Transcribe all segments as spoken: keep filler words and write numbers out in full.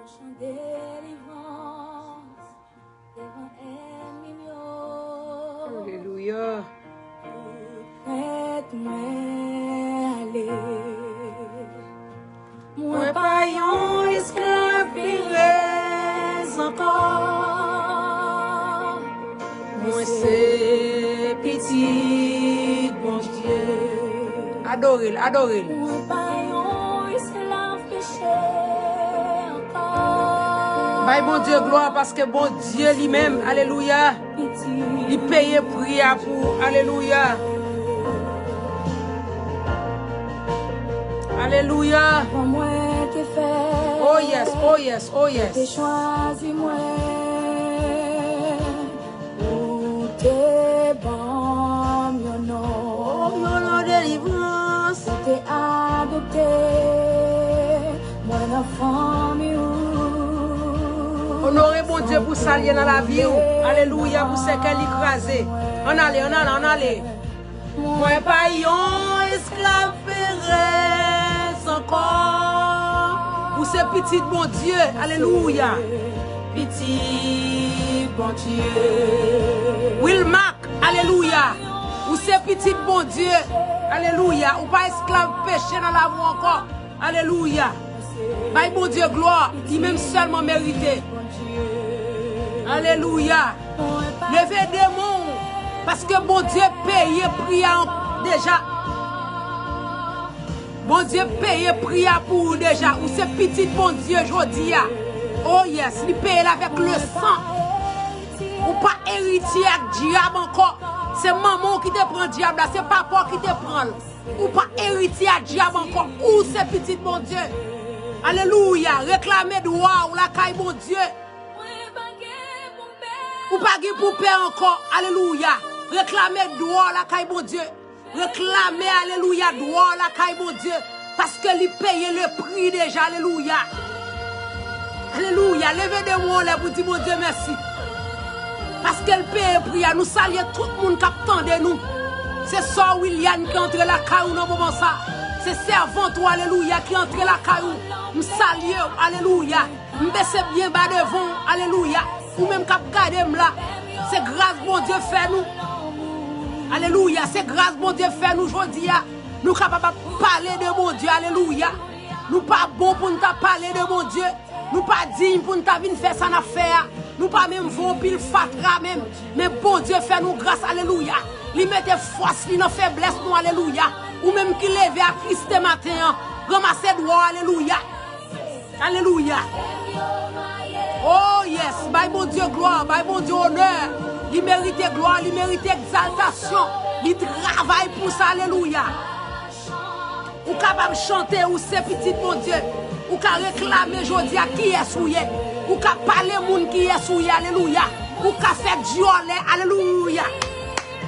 Chan delivrans devan ènmi m yo. Alelouya. Prèt mwen ale. Mwen pa yon esklav perèz ankò. Mwen se pitit Bondye. Adore l, adore l. Mwen pa yon esklav peche ankò. Bay Bondye glwa paske Bondye li menm, alelouya, li peye pri a pou ou, alelouya. Alelouya. Avan mwen te fèt, oh yes, oh yes, oh yes, te chwazi mwen. Ou te ban m yon non. Oh, yon non delivrans. Ou te adopte mwen nan fanmi ou. Onore Bondye pou sa l ye nan lavi w. Alelouya, pou sèkèy li kraze. Ann ale, ann ale, ann ale. Mwen pa yon esklav perèz ankò. Ou se pitit Bondye. Alelouya. Pitit Bondye. Wilmak, alelouya. Ou se pitit Bondye. Alelouya. Ou pa esklav peche nan lavi w ankò. Alelouya. Bay Bondye glwa, li menm sèlman merite. Alelouya. Leve demon w, paske Bondye peye pri a deja. Bondye peye pri a pou ou deja. Ou se pitit Bondye jodi a. Oh yes, li peye l avèk le san. Ou pa eritye ak dyab ankò. Se manman w ki te pran dyab la, se papa w ki te pran l. Ou pa eritye a dyab ankò. Ou se pitit Bondye. Alelouya. Reklame dwa w lakay Bondye. Ou pa gen pou pè ankò. Alelouya. Reklame dwa w lakay Bondye. Reklame, alelouya, dwa w lakay Bondye. Paske li peye le pri deja. Alelouya. Alelouya. Leve de men w anlè pou di Bondye mèsi. Paske l peye pri a. Nou salye tout moun k ap tande nou. Se sè w William ki antre lakay ou nan moman sa. Se sèvant ou, alelouya, ki antre lakay ou. M salye w, alelouya. M bese byen ba devan w, alelouya. Ou menm k ap gade m la. Se gras Bondye fè nou. Alelouya, se gras Bondye fè nou jodi a. Nou kapab ap pale de Bondye, alelouya. Nou pa bon pou n ta pale de Bondye. Nou pa diy pou n ta vin fè sa n ap fè a. Nou pa menm vo pil fatra menm. Men Bondye fè nou gras, alelouya. Li mete fòs li nan feblès nou, alelouya. Ou menm ki leve atriste maten an, ranmase dwa w, alelouya. Alelouya. Oh yes, bay Bondye glwa, bay Bondye onè. Li merite glwa, li merite egzaltasyon. Li travay pou sa, alelouya. Ou kapab chante, ou se pitit Bondye. Ou ka reklame jodi a kiyès ou ye. Ou ka pale moun kiyès ou ye, alelouya. Ou ka fè dyòlè, alelouya.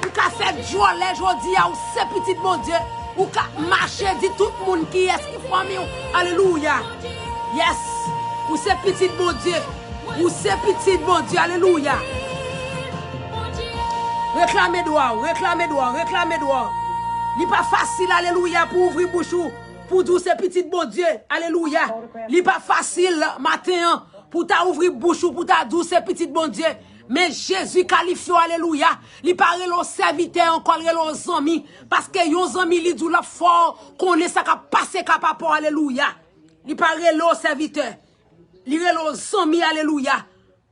Ou ka fè dyòlè jodi a, ou se pitit Bondye. Ou ka mache di tout moun kiyès ki fanmi w, alelouya. Yes, ou se pitit Bondye. Ou se pitit Bondye, alelouya. Reklame dwa w, reklame dwa w, reklame dwa w. Li pa fasil, alelouya, pou ouvri bouch ou, pou di w se pitit Bondye, alelouya. Li pa fasil maten an pou ta ouvri bouch ou, pou ta di w se pitit Bondye. Men Jezi kalifye w, alelouya. Li pa rele w sèvitè ankò, l rele w zanmi. Paske yon zanmi, li di w l ap fè w konnen sa k ap pase ka papa w, alelouya. Li pa rele w sèvitè. Li rele w zanmi, alelouya.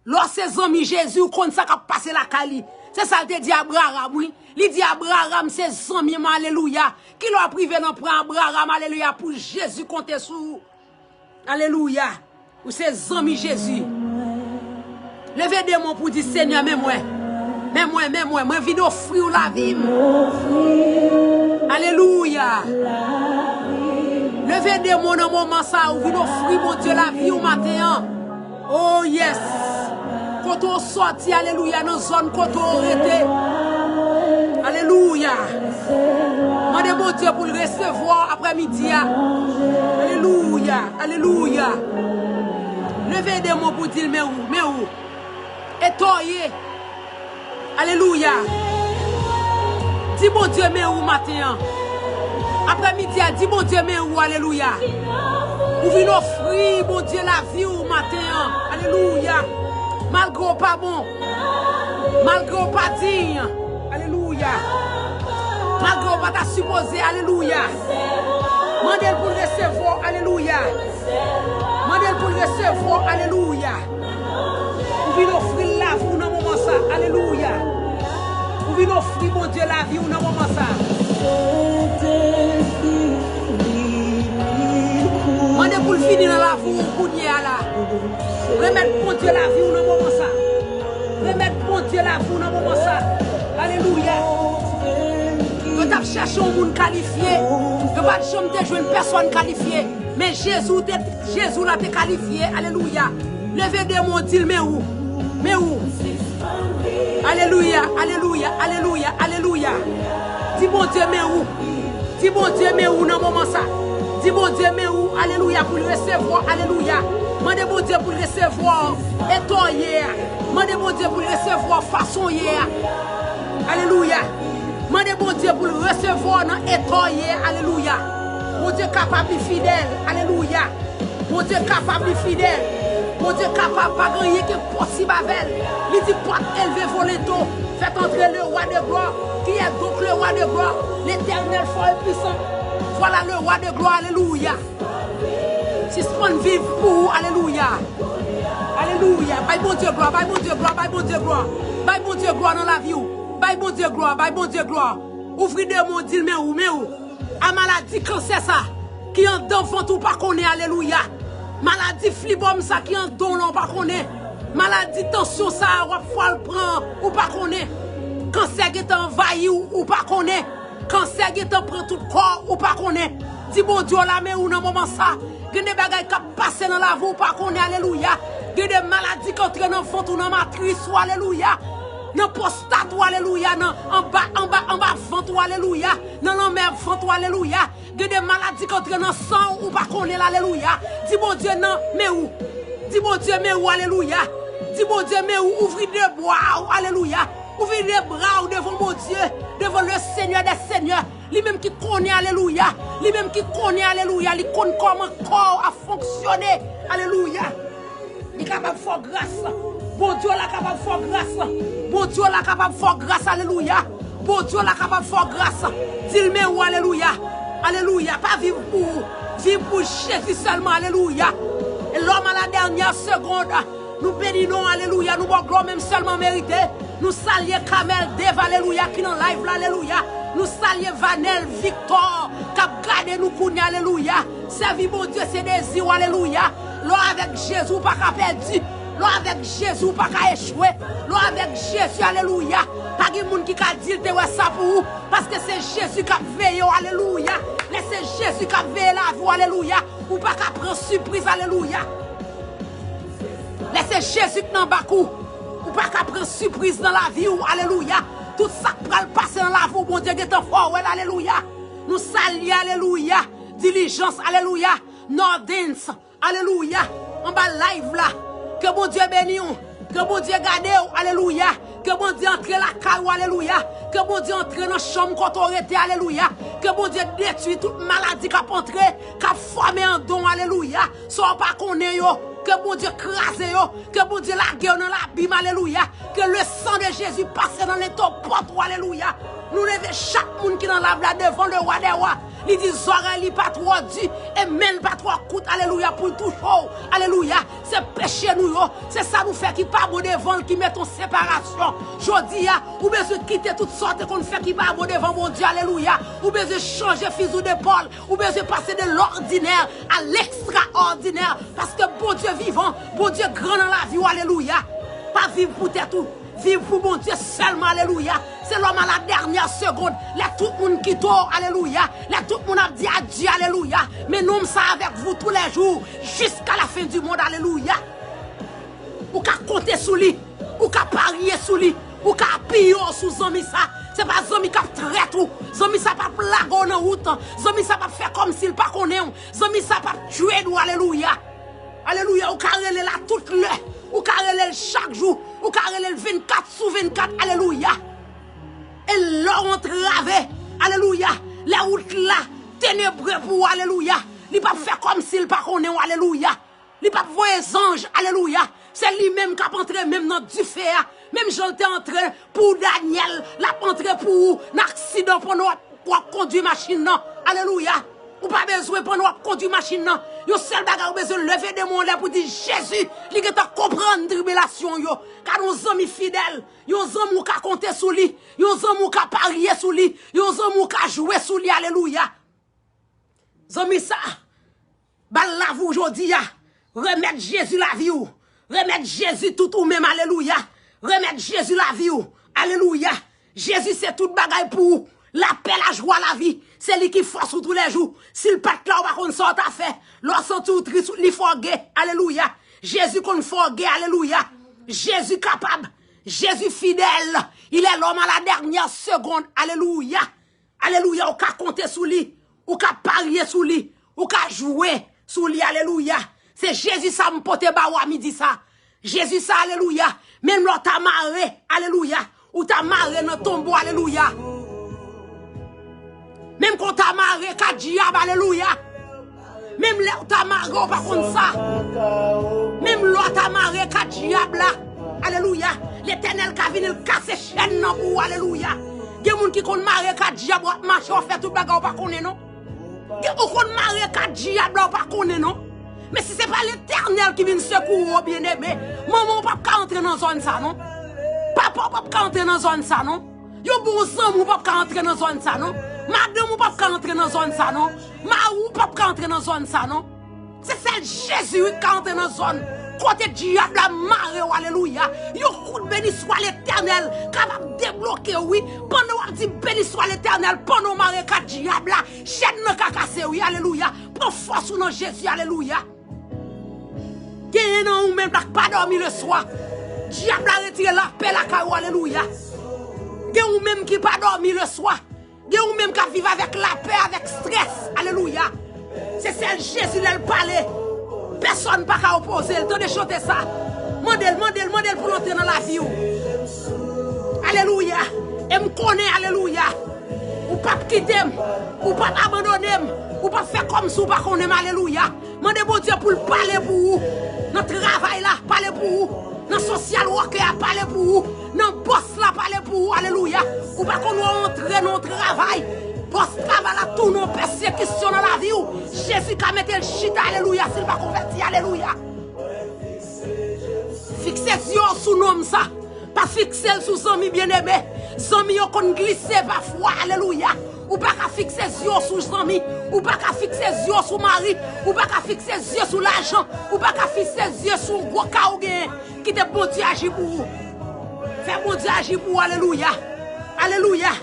Lè w se zanmi Jezi, ou konn sa k ap pase lakay li. Se sa l te di Abraram, wi. Li di, Abraram se zanmi m, alelouya. Kilè w ap rive nan pwen Abraram, alelouya, pou Jezi konte sou ou. Alelouya. Ou se zanmi Jezi. Leve de men w pou di, Senyè, men mwen. Men mwen, men mwen. Mwen vin ofri w lavi m. Alelouya. Leve de men w nan moman sa a, ou vin ofri Bondye lavi w maten an. Oh yes. Kote w sòti, alelouya, nan zòn kote w rete. Alelouya. Mande Bondye pou l resevwa w aprèmidi a. Alelouya, alelouya. Leve de men w pou di l, men ou, men ou. Etòye. Alelouya. Di Bondye men ou maten an. Aprèmidi a, di Bondye men ou, alelouya. Ou vin ofri Bondye lavi w maten an. Alelouya. Malgre w pa bon. Malgre w pa diy. Alelouya. Malgre w pa ta sipoze. Alelouya. Mande l pou l resevwa w. Alelouya. Mande l pou l resevwa w. Alelouya. Ou vin ofri l lavi w nan moman sa. Alelouya. Ou vin ofri Bondye lavi w nan moman sa. Mande pou l vini nan lavi w kounye a la. Remèt Bondye lavi w nan moman sa. Remèt Bondye lavi w nan moman sa. Alelouya. Yo t ap chèche yon moun kalifye. Yo pa t janm te jwenn pèsonn kalifye. Men Jezi te, Jezi la te kalifye. Alelouya. Leve de men w, di l, men ou. Men ou. Alelouya, alelouya, alelouya, alelouya. Di Bondye men ou. Di Bondye men ou nan moman sa. Di Bondye men ou, alelouya, pou l resevwa, alelouya. Mande Bondye pou l resevwa w, eta w ye a. Mande Bondye pou l resevwa w, fason w ye a. Alelouya. Mande Bondye pou l resevwa w nan eta w ye a, alelouya. Bondye kapab, li fidèl, alelouya. Bondye kapab, li fidèl. Bondye kapab, pa gen anyen ki enposib avè l. Li di, pòt elve volento, faites entrer le roi de gloire. Qui est donc le roi de gloire? L'Éternel fort et puissant. Voilà le roi de gloire, alelouya. Sispann viv pou ou, alelouya. Alelouya. Bay Bondye glwa, bay Bondye glwa, bay Bondye glwa. Bay Bondye glwa nan lavi w. Bay Bondye glwa, bay Bondye glwa. Ouvri de men w, di l men ou, men ou. A maladi kansè sa ki andan vant ou pa konnen, alelouya. Maladi flibòm sa ki andan w la ou pa konnen. Maladi tansyon sa w ap fwa l pran ou pa konnen. Kansè gentan anvayi w ou pa konnen. Kansè gentan pran tout kò w ou pa konnen. Di Bondye w la men ou nan moman sa. Gen de bagay k ap pase nan lavi w ou pa konnen, alelouya. Gen de maladi k antre nan vant ou, nan matris ou, alelouya. Nan pwostat ou, alelouya. Nan anba, anba, anba vant ou, alelouya. Nan lanmè vant ou, alelouya. Gen de maladi k antre nan san w ou pa konnen l, alelouya. Di Bondye nan men ou. Di Bondye men ou, alelouya. Di Bondye men ou, ouvri de bra w, alelouya. Ouvri de bra w devan Bondye, devan le Seigneur des Seigneurs. Li menm ki konnen, alelouya. Li menm ki konnen, alelouya. Li konn kòman kò w ap fonksyone, alelouya. Li kapab fè w gras. Bondye w la kapab fè w gras. Bondye w la kapab fè w gras, alelouya. Bondye w la kapab fè w gras. Di l men ou, alelouya. Alelouya. Pa viv pou ou. Viv pou Jezi sèlman, alelouya. E lòm a la dènyè segonn. Nou beni non, alelouya. Nou ba w glwa menm sèlman merite. Nou salye Kamèl Dev, alelouya, ki nan live la, alelouya. Nou salye Vanel Victor, k ap gade nou kounye a, alelouya. Sèvi Bondye se dezi w, alelouya. Lè w avèk Jezi, w pa ka pèdi. Lè w avèk Jezi, w pa ka echwe. Lè w avèk Jezi, alelouya, pa gen moun ki ka di l te wè sa pou ou. Paske se Jezi k ap veye w, alelouya. Lè se Jezi k ap veye lavi w, alelouya, ou pa ka pran sipriz, alelouya. Lè se Jezi k nan bak ou, ou pa ka pran sipriz nan lavi w, alelouya. Tout sa k pral pase nan lavi w, Bondye gentan fè w wè l, alelouya. Nou salye, alelouya, Dilijans, alelouya, Nordens, alelouya, anba live la. Ke Bondye beni w, ke Bondye gade w, alelouya. Ke Bondye antre lakay ou, alelouya. Ke Bondye antre nan chanm kote w rete, alelouya. Ke Bondye detwi tout maladi k ap antre, k ap fòme andan w, alelouya. Sa w pa konnen yo, ke Bondye kraze yo, ke Bondye lage yo nan labim, alelouya. Ke le san de Jezi pase nan lento pòt ou, alelouya. Nou leve chak moun ki nan live la devan le wa dè wa. Li di zòrèy li pa twò di e men l pa twò kout, alelouya, pou l touche w, alelouya. Se peche nou yo, se sa nou fè ki pa bon devan l ki mete yon separasyon. Jodi a, ou bezwen kite tout sa w te konn fè ki pa bon devan Bondye, alelouya. Ou bezwen chanje fizi w de pòl. Ou bezwen pase de l'ordinaire à l'extraordinaire, paske Bondye vivan, Bondye gran nan lavi w, alelouya. Pa viv pou tèt ou, viv pou Bondye sèlman, alelouya. Se lòm a la dènyè segonn, lè tout moun kite w, alelouya, lè tout moun ap di adye, alelouya. Men nonm sa avec vous tous les jours, jusqu'à la fin du monde, alelouya. Ou ka konte sou li. Ou ka parye sou li. Ou ka apiye w sou zanmi sa. Se pa zanmi k ap trèt ou. Zanmi sa p ap lage w nan wout. Zanmi sa p ap fè kòmsi l pa konnen w. Zanmi sa p ap trade ou. Alelouya. Alelouya. Ou ka rele l a tout lè. Ou ka rele l chak jou. Ou ka rele l vennkat sou vennkat. Alelouya. E lè w antrave, alelouya, lè wout la tenebre pou ou, alelouya, Li p ap fè kòmsi l pa konnen w, alelouya. Li p ap voye zanj, alelouya. Se li menm k ap antre menm nan dife a. Menm jan l te antre pou Danyèl, l ap antre pou ou nan aksidan pandan w ap, w ap kondui machin nan. Alelouya. Ou pa bezwen pandan w ap kondui machin nan. Yon sèl bagay ou bezwen leve de men w anlè pou di Jezi, li gentan konprann tribilasyon w yo. Gade yon zanmi fidèl, yon zanmi ou ka konte sou li, yon zanmi ou ka parye sou li, yon zanmi ou ka jwe sou li, alelouya. Zanmi sa, ba l lavi w jodi a. Remèt Jezi lavi w. Remèt Jezi tout ou menm, alelouya. Remèt Jezi lavi w, alelouya. Jezi se tout bagay pou ou. Lapè, lajwa, lavi. Se li ki fòs ou toulèjou. Si l pa t la, ou pa konn sa w ta fè. Lè w santi w tris, li fè w gè, alelouya. Jezi konn fè w gè, alelouya. Jezi kapab. Jezi fidèl. Il est l'homme à la dernière seconde, alelouya. Alelouya, ou ka konte sou li, ou ka parye sou li, ou ka jwe sou li, alelouya. Se Jezi sa m pote ba ou a midi sa. Jezi sa, alelouya. Menm lè w ta mare, alelouya. Ou ta mare nan tonbo, alelouya. Menm kon w ta mare ka dyab, alelouya. Menm lè w ta mare, ou pa konn sa. Menm lè w ta mare ka dyab la. Alelouya. Letènèl ka vini, l kase chèn nan pou ou. Alelouya. Gen moun ki konn mare ka dyab, w ap mache, w ap fè tout bagay, ou pa konnen non. Gen ou konn mare ka dyab la, ou pa konnen non. Men si se pa Letènèl ki vin sekouwe w, byeneme, manman w p ap ka antre nan zòn sa non. Papa w p ap ka antre nan zòn sa non. Yon bon zanmi w p ap ka antre nan zòn sa non. Madanm ou p ap ka antre nan zòn sa non. Mari w p ap ka antre nan zòn sa non. Se sèl Jezi wi k ka antre nan zòn kote dyab la mare w, alelouya. Yon kout beniswa Letènèl kapab debloke w wi. Pandan w ap di beniswa Letènèl, pandan w mare ka dyab la, chèn nan ka kase wi, alelouya. Pran fòs ou nan Jezi, alelouya. Genyen nan ou menm la k pa dòmi leswa. Dyab la retire lapè lakay ou, alelouya. Gen ou menm ki pa dòmi leswa. Gen ou menm k ap viv avèk lapè, avèk strès, alelouya. Se sèl Jezi lè l pale. Pèsòn pa ka opoze l. Tande chante sa. Mande l, mande l, mande l pou l antre nan lavi w. Alelouya. E m konnen, alelouya. Ou p ap kite m. Ou p ap abandone m. Ou p ap fè kòmsi ou pa konnen m, alelouya. Mande Bondye pou l pale pou ou. Nan travay la, pale pou ou. Nan sosyal wòkè a, pale pou ou. Nan bòs la, pale pou ou. Alelouya. Ou pa konn wè w antre nan yon travay. Bòs travay la tounen yon pèsekisyon nan lavi w. Jezi ka mete l chita, alelouya, si l pa konvèti, alelouya. Fikse zye w sou nonm sa. Pa fikse l sou zanmi byeneme. Zanmi yo konn glise pafwa, alelouya. Ou pa ka fikse zye w sou zanmi. Ou pa ka fikse zye w sou mari. Ou pa ka fikse zye sou lajan. Ou pa ka fikse zye sou gwo kay ou genyen. Kite Bondye aji pou ou. Fè Bondye aji pou ou, alelouya. Alelouya.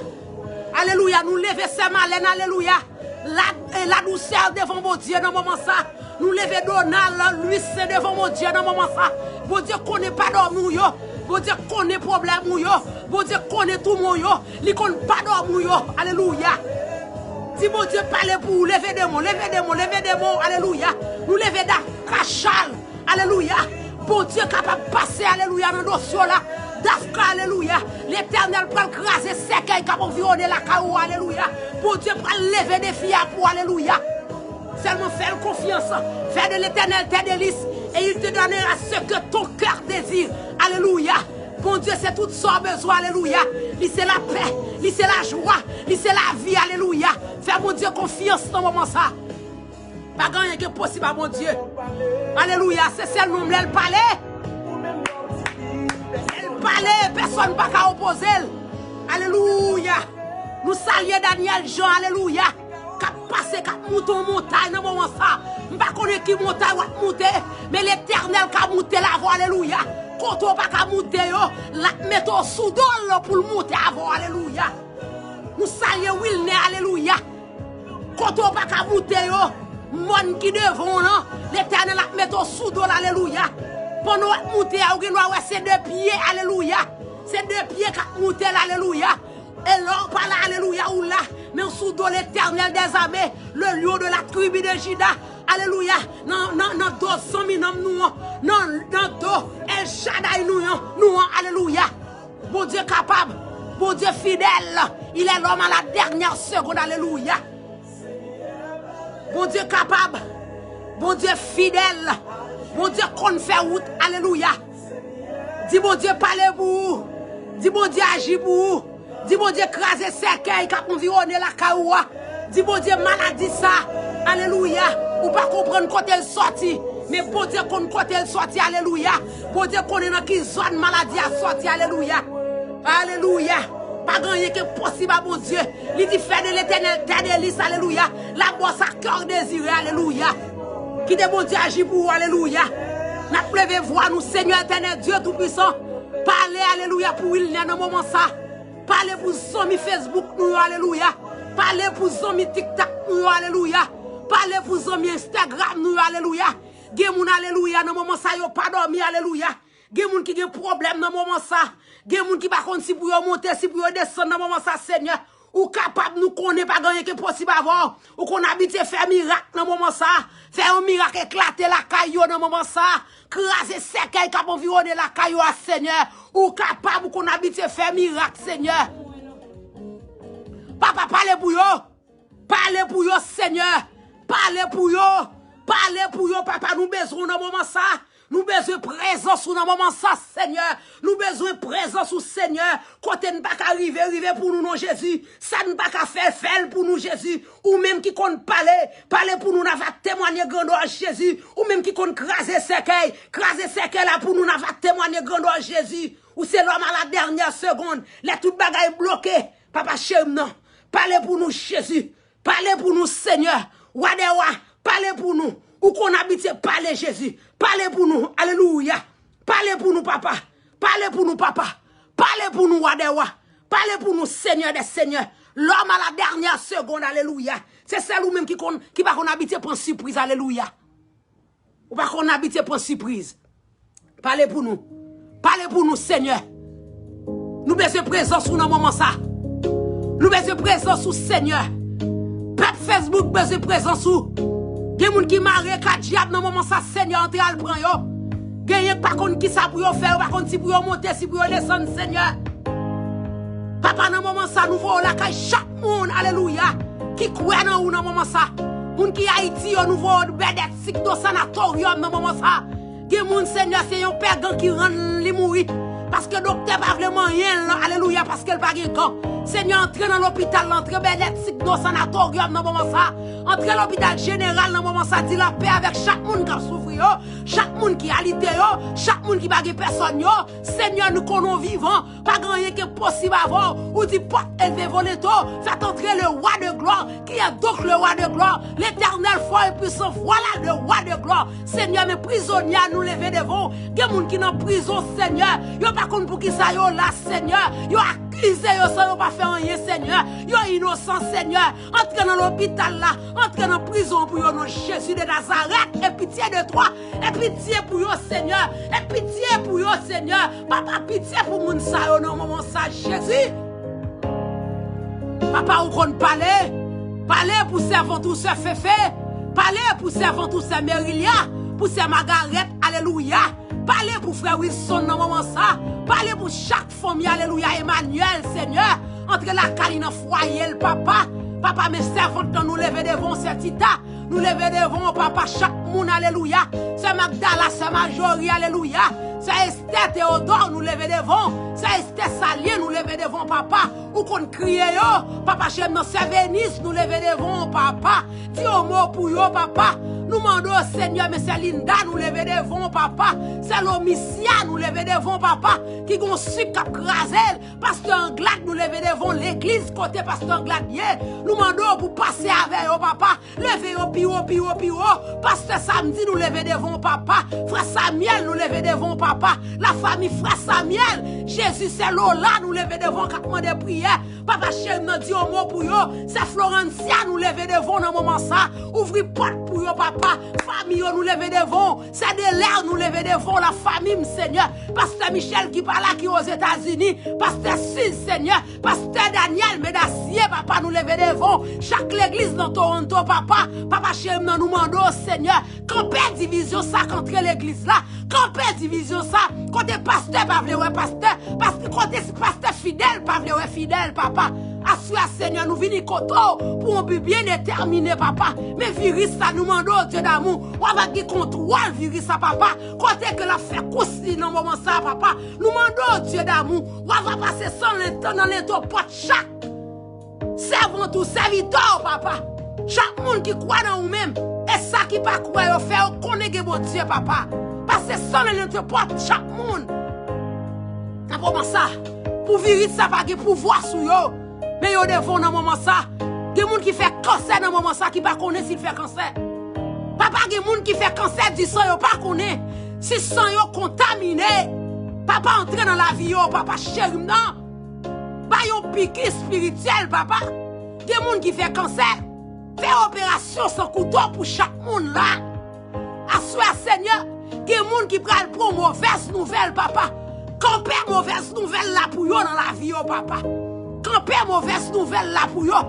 Alelouya. Nou leve sè Malèn, alelouya. La, eh, la dousè devan Bondye nan moman sa. Nou leve Donald Louis Saint devan Bondye nan moman sa. Bondye konnen pa dòmi w yo. Bondye konnen pwoblèm ou yo. Bondye konnen toumon w yo. Li konn pa dòmi w yo. Alelouya. Di Bondye pale pou ou. Leve demon, leve demon, leve demon. Alelouya. Nou leve Dafka Charles. Alelouya. Bondye kapab pase, alelouya, nan dosye w la. Dafka, alelouya. Letènèl pral kraze sèkèy k ap anviwone lakay ou, alelouya. Bondye pral leve defi a pou, alelouya. Sèlman fè l konfyans. Fais de l'Éternel tes délices et il te donnera ce que ton cœur désire. Alelouya. Bondye se tout sa w bezwen, alelouya. Li se lapè, li se lajwa, li se lavi, alelouya. Fè Bondye konfyans nan moman sa. Pa gen anyen ki enposib a Bondye. Alelouya, se sèl non m lè l pale. Lè l pale, pèsòn pa ka opoze l. Alelouya. Nou salye Daniel Jean, alelouya. K ap pase, k ap moute yon montay nan moman sa. M pa konnen ki montay w ap moute, men Letènèl ka moute l avè w, alelouya. Kote w pa ka moute yo, l ap mete w sou do l pou l moute avè w, alelouya. Nou salye Wilner, alelouya. Kote w pa ka moute yo, mòn ki devan w lan, Letènèl ap mete w sou do l, alelouya. Pandan w ap moute a, ou gen dwa wè se de pye, alelouya. Se de pye k ap moute l, alelouya. E lè w pa la, alelouya, ou la, men w sou do Letènèl dèzame, le lion de la tribi de Jida, alelouya, nan, nan, nan do zanmi nonm nou an, nan, nan do El Shaddai nou an, nou an, alelouya. Bondye kapab, Bondye fidèl, il est l'homme à la dernière seconde, alelouya. Bondye kapab. Bondye fidèl. Bondye konn fè wout. Alelouya. Di Bondye pale pou ou. Di Bondye aji pou ou. Di Bondye kraze sèkèy k ap anviwone lakay ou a. Di Bondye maladi sa. Alelouya. Ou pa konprann kote l sòti. Men Bondye konn kote l sòti. Alelouya. Bondye konnen nan ki zòn maladi a sòti. Alelouya. Alelouya. Pa gen anyen ki enposib a Bondye. Li di, fais de l'Éternel ta délice. Alelouya. La bossa cœur désiré. Alelouya. Kite Bondye aji pou ou. Alelouya. N ap leve vwa nou, Senyè Etènèl, Dye Toupisan. Pale, alelouya, pou Wilner nan moman sa. Pale pou zanmi Facebook nou yo. Alelouya. Pale pou zanmi TikTok nou yo. Alelouya. Pale pou zanmi Instagram nou yo. Alelouya. Gen moun, alelouya, nan moman sa yo pa dòmi. Alelouya. Gen moun ki gen pwoblèm nan moman sa. Gen moun ki pa konn si pou yo monte, si pou yo desann nan moman sa, Senyè. Ou kapab, nou konnen pa gen anyen ki enposib avè w. Ou konn abitye fè mirak nan moman sa. Fè yon mirak eklate lakay yo nan moman sa. Kraze sèkèy k ap anviwone lakay yo a, Senyè. Ou kapab, ou konn abitye fè mirak, Senyè. Papa, pale pou yo. Pale pou yo, Senyè. Pale pou yo. Pale pou yo, papa, nou bezwen w nan moman sa. Nou bezwen prezans ou nan moman sa, Senyè. Nou bezwen prezans ou, Senyè. Kote n pa ka rive, rive pou nou, non, Jezi. Sa n pa ka fè, fè l pou nou, Jezi. Ou menm ki konn pale, pale pou nou, n a va temwanye grandè w, Jezi. Ou menm ki konn kraze sèkèy, kraze sèkèy la pou nou, n a va temwanye grandè w, Jezi. Ou se lòm a la dènyè segonn, lè tout bagay bloke. Papa cheri m nan, pale pou nou, Jezi. Pale pou nou, Senyè. Wa dè wa, pale pou nou. Ou konn abitye pale, Jezi. Pale pou nou. Alelouya. Pale pou nou, papa. Pale pou nou, papa. Pale pou nou, wa dè wa. Pale pou nou, Senyè dè senyè. Lòm a la dènyè segonn, alelouya. Se sèl ou menm ki konn, ki pa konn abitye pran sipriz, alelouya. Ou pa konn abitye pran sipriz. Pale pou nou. Pale pou nou, Senyè. Nou bezwen prezans ou nan moman sa. Nou bezwen prezans ou, Senyè. Pèp Facebook bezwen prezans ou. Gen moun ki mare ka dyab nan moman sa, Senyè, antre al pran yo. Genyen k pa konn ki sa pou yo fè, yo pa konn si pou yo monte, si pou yo desann, Senyè. Papa, nan moman sa, nou voye w lakay chak moun, alelouya, ki kwè nan ou nan moman sa. Moun ki Ayiti yo, nou voye w Bèdèt, Sikdo, Sanatoryòm nan moman sa. Gen moun, Senyè, se yon pè gan ki rann li mouri. Paske doktè pa vle manyen l, alelouya, paske l pa gen gan. Senyè, antre nan lopital la, antre Bèdèt, Sikdo, Sanatoryòm nan moman sa. Antre lopital jeneral nan moman sa, di lapè avèk chak moun k ap soufri yo, chak moun ki alite yo, chak moun ki pa gen pèsòn yo. Senyè, nou konnen w vivan. Pa gen anyen ki enposib avè w. Ou di, porte est ouverte, volontaire, faites entrer le roi de gloire. Qui est donc le roi de gloire? L'Éternel fort et puissant, voilà le roi de gloire. Senyè, men prizonye a nou leve devan w. Gen moun ki nan prizon, Senyè. Yo pa konn poukisa yo la, Senyè. Yo akize yo san yo pa fè anyen, Senyè. Yo inosan, Senyè. Antre nan lopital la. Antre nan prizon pou yo, non Jezi de Nazarèt. E pitye de twa. E pitye pou yo, Senyè. E pitye pou yo, Senyè. Papa, pitye pou moun sa yo nan moman sa, Jezi. Papa, ou konn pale. Pale pou sèvant ou, sè Fefe. Pale pou sèvant ou, sè Merilia. Pou sè Magarèt, alelouya. Pale pou frè Wilson nan moman sa. Pale pou chak fanmi, alelouya, Emmanuel, Senyè. Antre lakay li nan fwaye l, papa. Papa, men sèvant lan nou leve devan w, sè Tita. Nou leve devan w, papa, chak moun, alelouya. Sè Magdala, sè Majori, alelouya. Sè Estè Teodò, nou leve devan w. Sè Estè Salyen, nou leve devan w, papa. Ou konn kriye yo. Papa cheri m nan, sè Venis, nou leve devan w, papa. Di yon mo pou yo, papa. Nou mande w, Senyè, men sè Linda, nou leve devan w, papa. Sè Lomisya, nou leve devan w, papa. Ki gon sik k ap kraze l. Pastè Anglad, nou leve devan w, legliz kote pastè Anglad ye. Nou mande w pou pase avè yo, papa. Leve yo pi wo, pi wo, pi wo. Pastè Samdi, nou leve devan w, papa. Frè Samyèl, nou leve devan w, papa. Lafanmi frè Samyèl, Jezi, sè Lola, nou leve devan w k ap mande priyè. Papa cheri m nan, di yon mo pou yo. Sè Florancia, nou leve devan w nan moman sa. Ouvri pòt pou yo, papa. Fanmi yo, nou leve devan w. Sè Delè, nou leve devan w, lafanmi m, Senyè. Pastè Michel ki pa la, ki Ozetazini. Pastè Sid, Senyè. Pastè Daniel Medasye, papa, nou leve devan w. Chak legliz nan Toronto, papa. Papa cheri m nan, nou mande w, Senyè. Kanpe divizyon sa k antre legliz la. Kanpe divizyon sa. Kote pastè pa vle wè pastè. Pastè, kote pastè fidèl pa vle wè fidèl, papa. Aswè a, Senyè, nou vini kote w pou yon bi byen detèmine, papa. Men viris sa, nou mande w, Dye damou, w ava gen kontwòl viris sa, papa. Kote ke l ap fè kous li nan moman sa, papa. Nou mande w, Dye damou, w ava pase san lento nan lento pòt chak sèvant ou, sèvitè w, papa. Chak moun ki kwè nan ou menm, e sa ki pa kwè yo, fè yo konnen gen Bondye, papa. Pase san lento pòt chak moun nan moman sa, pou viris sa pa gen pouvwa sou yo. Men yo devan w nan moman sa. Gen moun ki fè kansè nan moman sa ki pa konnen si l fè kansè. Papa, gen moun ki fè kansè di san yo pa konnen si san yo kontamine. Papa, antre nan lavi yo, papa cheri m nan. Bay yon piki espirityèl, papa. Gen moun ki fè kansè. Fè operasyon san kouto pou chak moun la. Aswè a, Senyè, gen moun ki pral pran movèz nouvèl, papa. Kanpe movèz nouvèl la pou yo nan lavi yo, papa. Kanpe movèz nouvèl la pou yo.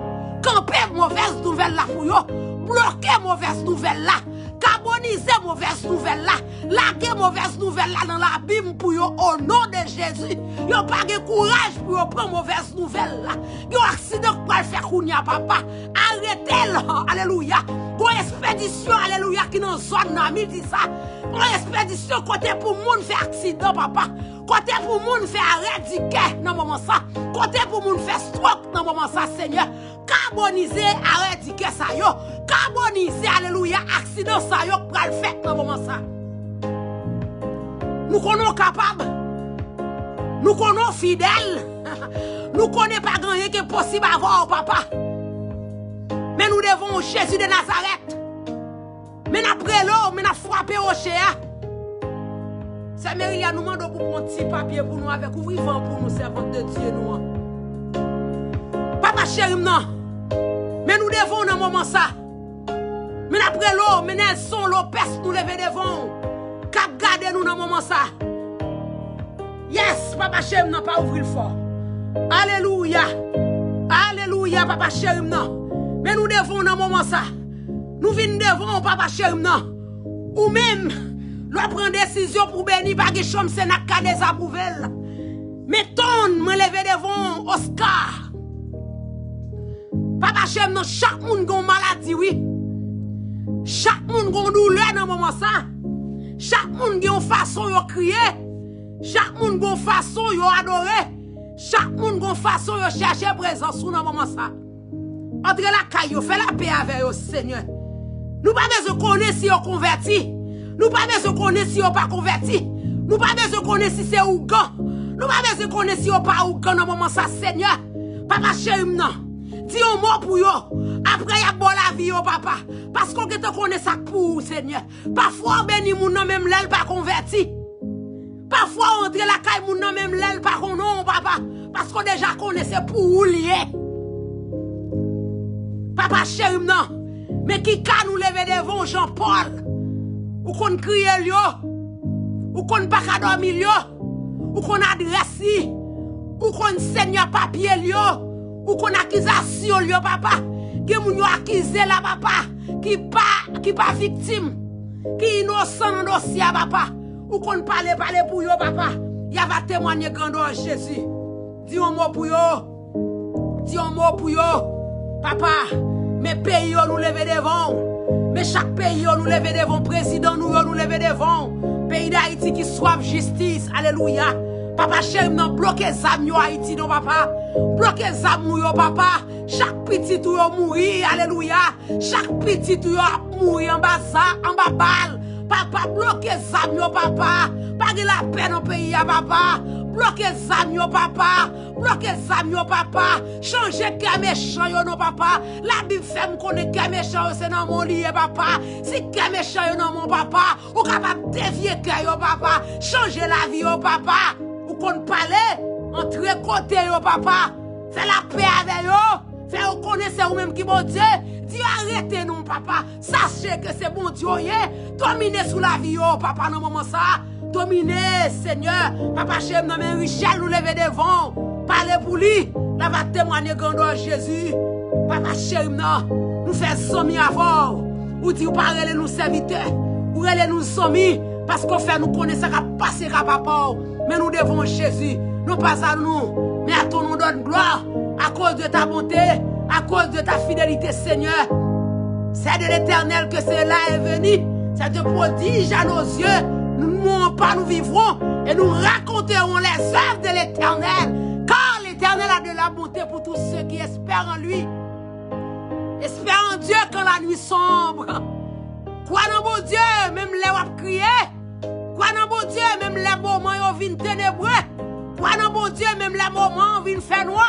Kanpe movèz nouvèl la pou yo. Bloke movèz nouvèl la. Kabonize movèz nouvèl la. Lage movèz nouvèl la nan labim pou yo, o non de Jezi. Yo pa gen kouraj pou yo pran movèz nouvèl la. Gen yon aksidan k pral fè kounye a, papa. Arete l. Alelouya. Gon espedisyon, alelouya, ki nan zòn nan, mi di sa. Gon espedisyon kote pou moun fè aksidan, papa. Kote pou moun fè arè di kè nan moman sa. Kote pou moun fè strok nan moman sa, Senyè. Kabonize arè di kè sa yo. Kabonize, alelouya, aksidan sa yo k pral fèt nan moman sa. Nou konnen w kapab. Nou konnen w fidèl. Nou konnen pa gen anyen ki enposib avè w, papa. Men nou devan w, Jezi de Nazarèt. Men n ap rele w, men n ap frape woche a. Sè Merilia, nou mande w pou pran ti papye pou nou avèk, ouvri van pou nou, sèvant de Dye nou an. Papa cheri m nan, men nou devan w nan moman sa. Men n ap rele w, men Nelson Lopez nou leve devan w, k ap gade nou nan moman sa. Yes, papa cheri m nan, pa ouvri l fò. Alelouya. Alelouya, papa cheri m nan. Men nou devan w nan moman sa. Nou vin devan w, papa cheri m nan. Ou menm, lè w pran desizyon pou beni, pa gen chanm Sena k ka dezapwouve l. Men Ton, mwen leve devan w, Oscar. Papa cheri m nan, chak moun gen yon maladi, wi. Chak moun gen yon doulè nan moman sa. Chak moun gen yon fason yo kriye. Chak moun gen yon fason yo adore. Chak moun gen yon fason yo chèche prezans ou nan moman sa. Antre lakay yo, fè lapè avè yo, Senyè. Nou pa bezwen konnen si yo konvèti. Nou pa bezwen konnen si yo pa konvèti. Nou pa bezwen konnen si se ougan. Nou pa bezwen konnen si yo pa ougan nan moman sa, Senyè. Papa cheri m nan, di yon mo pou yo. Apre y ap ba w lavi yo, papa. Paske w gentan konnen sa k pou ou, Senyè. Pafwa w beni moun nan menm lè l pa konvèti. Pafwa w antre lakay moun nan menm lè l pa konnen w, papa. Paske w deja konnen se pou ou l ye. Papa cheri m nan, men ki ka nou leve devan w, Jean Paul. Ou konn kriye l yo. Ou konn pa ka dòmi l yo. Ou konn adrès li. Ou konn Senyè papye l yo. Ou konn akizasyon l yo, papa. Gen moun yo akize la, papa, ki pa, ki pa viktim, ki inosan nan dosye a, papa. Ou konn pale, pale pou yo, papa. Y ava temwanye grandè Jezi. Di yon mo pou yo. Di yon mo pou yo. Papa, men peyi yo nou leve devan w. Men chak peyi yo nou leve devan w. Prezidan nou yo nou leve devan w. Peyi Dayiti ki swaf jistis. Alelouya. Papa cheri m nan, bloke zam yo Ayiti non, papa. Bloke zam ou yo, papa. Chak pitit ou yo mouri. Alelouya. Chak pitit ou yo ap mouri anba za, anba bal. Papa, bloke zam yo, papa. Pa gen lapè nan peyi a, papa. Bloke zam yo, papa. Bloke zam yo, papa. Chanje kè mechan yo non, papa. Labib fè m konnen kè mechan yo se nan men w li ye, papa. Si kè mechan yo nan men w, papa, ou kapab devye kè yo, papa. Chanje lavi yo, papa. Ou konn pale, antre kote yo, papa. Fè lapè avè yo. Fè yo konnen se ou menm ki Bondye. Di yo arete non, papa. Sache ke se Bondye w ye. Domine sou lavi yo, papa, nan moman sa. Domine, Senyè. Papa cheri m nan, men Richel nou leve devan w. Pale pou li. L ava temwanye grandè Jezi. Papa cheri m nan, nou fè zanmi avè w. Ou di ou pa rele nou sèvitè. Ou rele nou zanmi. Paske w fè nou konnen sa k ap pase ka papa w. Men nou devan w, Jezi. Non pas à nous, mais à ton nom donne gloire. À cause de ta bonté, à cause de ta fidélité, Seigneur. C'est de l'Éternel que cela est venu. C'est un prodige à nos yeux. Nous ne mourrons pas, nous vivrons et nous raconterons les œuvres de l'Éternel. Car l'Éternel a de la bonté pour tous ceux qui espèrent en lui. Espère en Dieu quand la nuit sombre. Kwè nan Bondye, menm lè w ap kriye. Kwè nan Bondye, menm lè moman yo vin tenebre. Kwè nan Bondye, menm lè moman an vin fè nwa.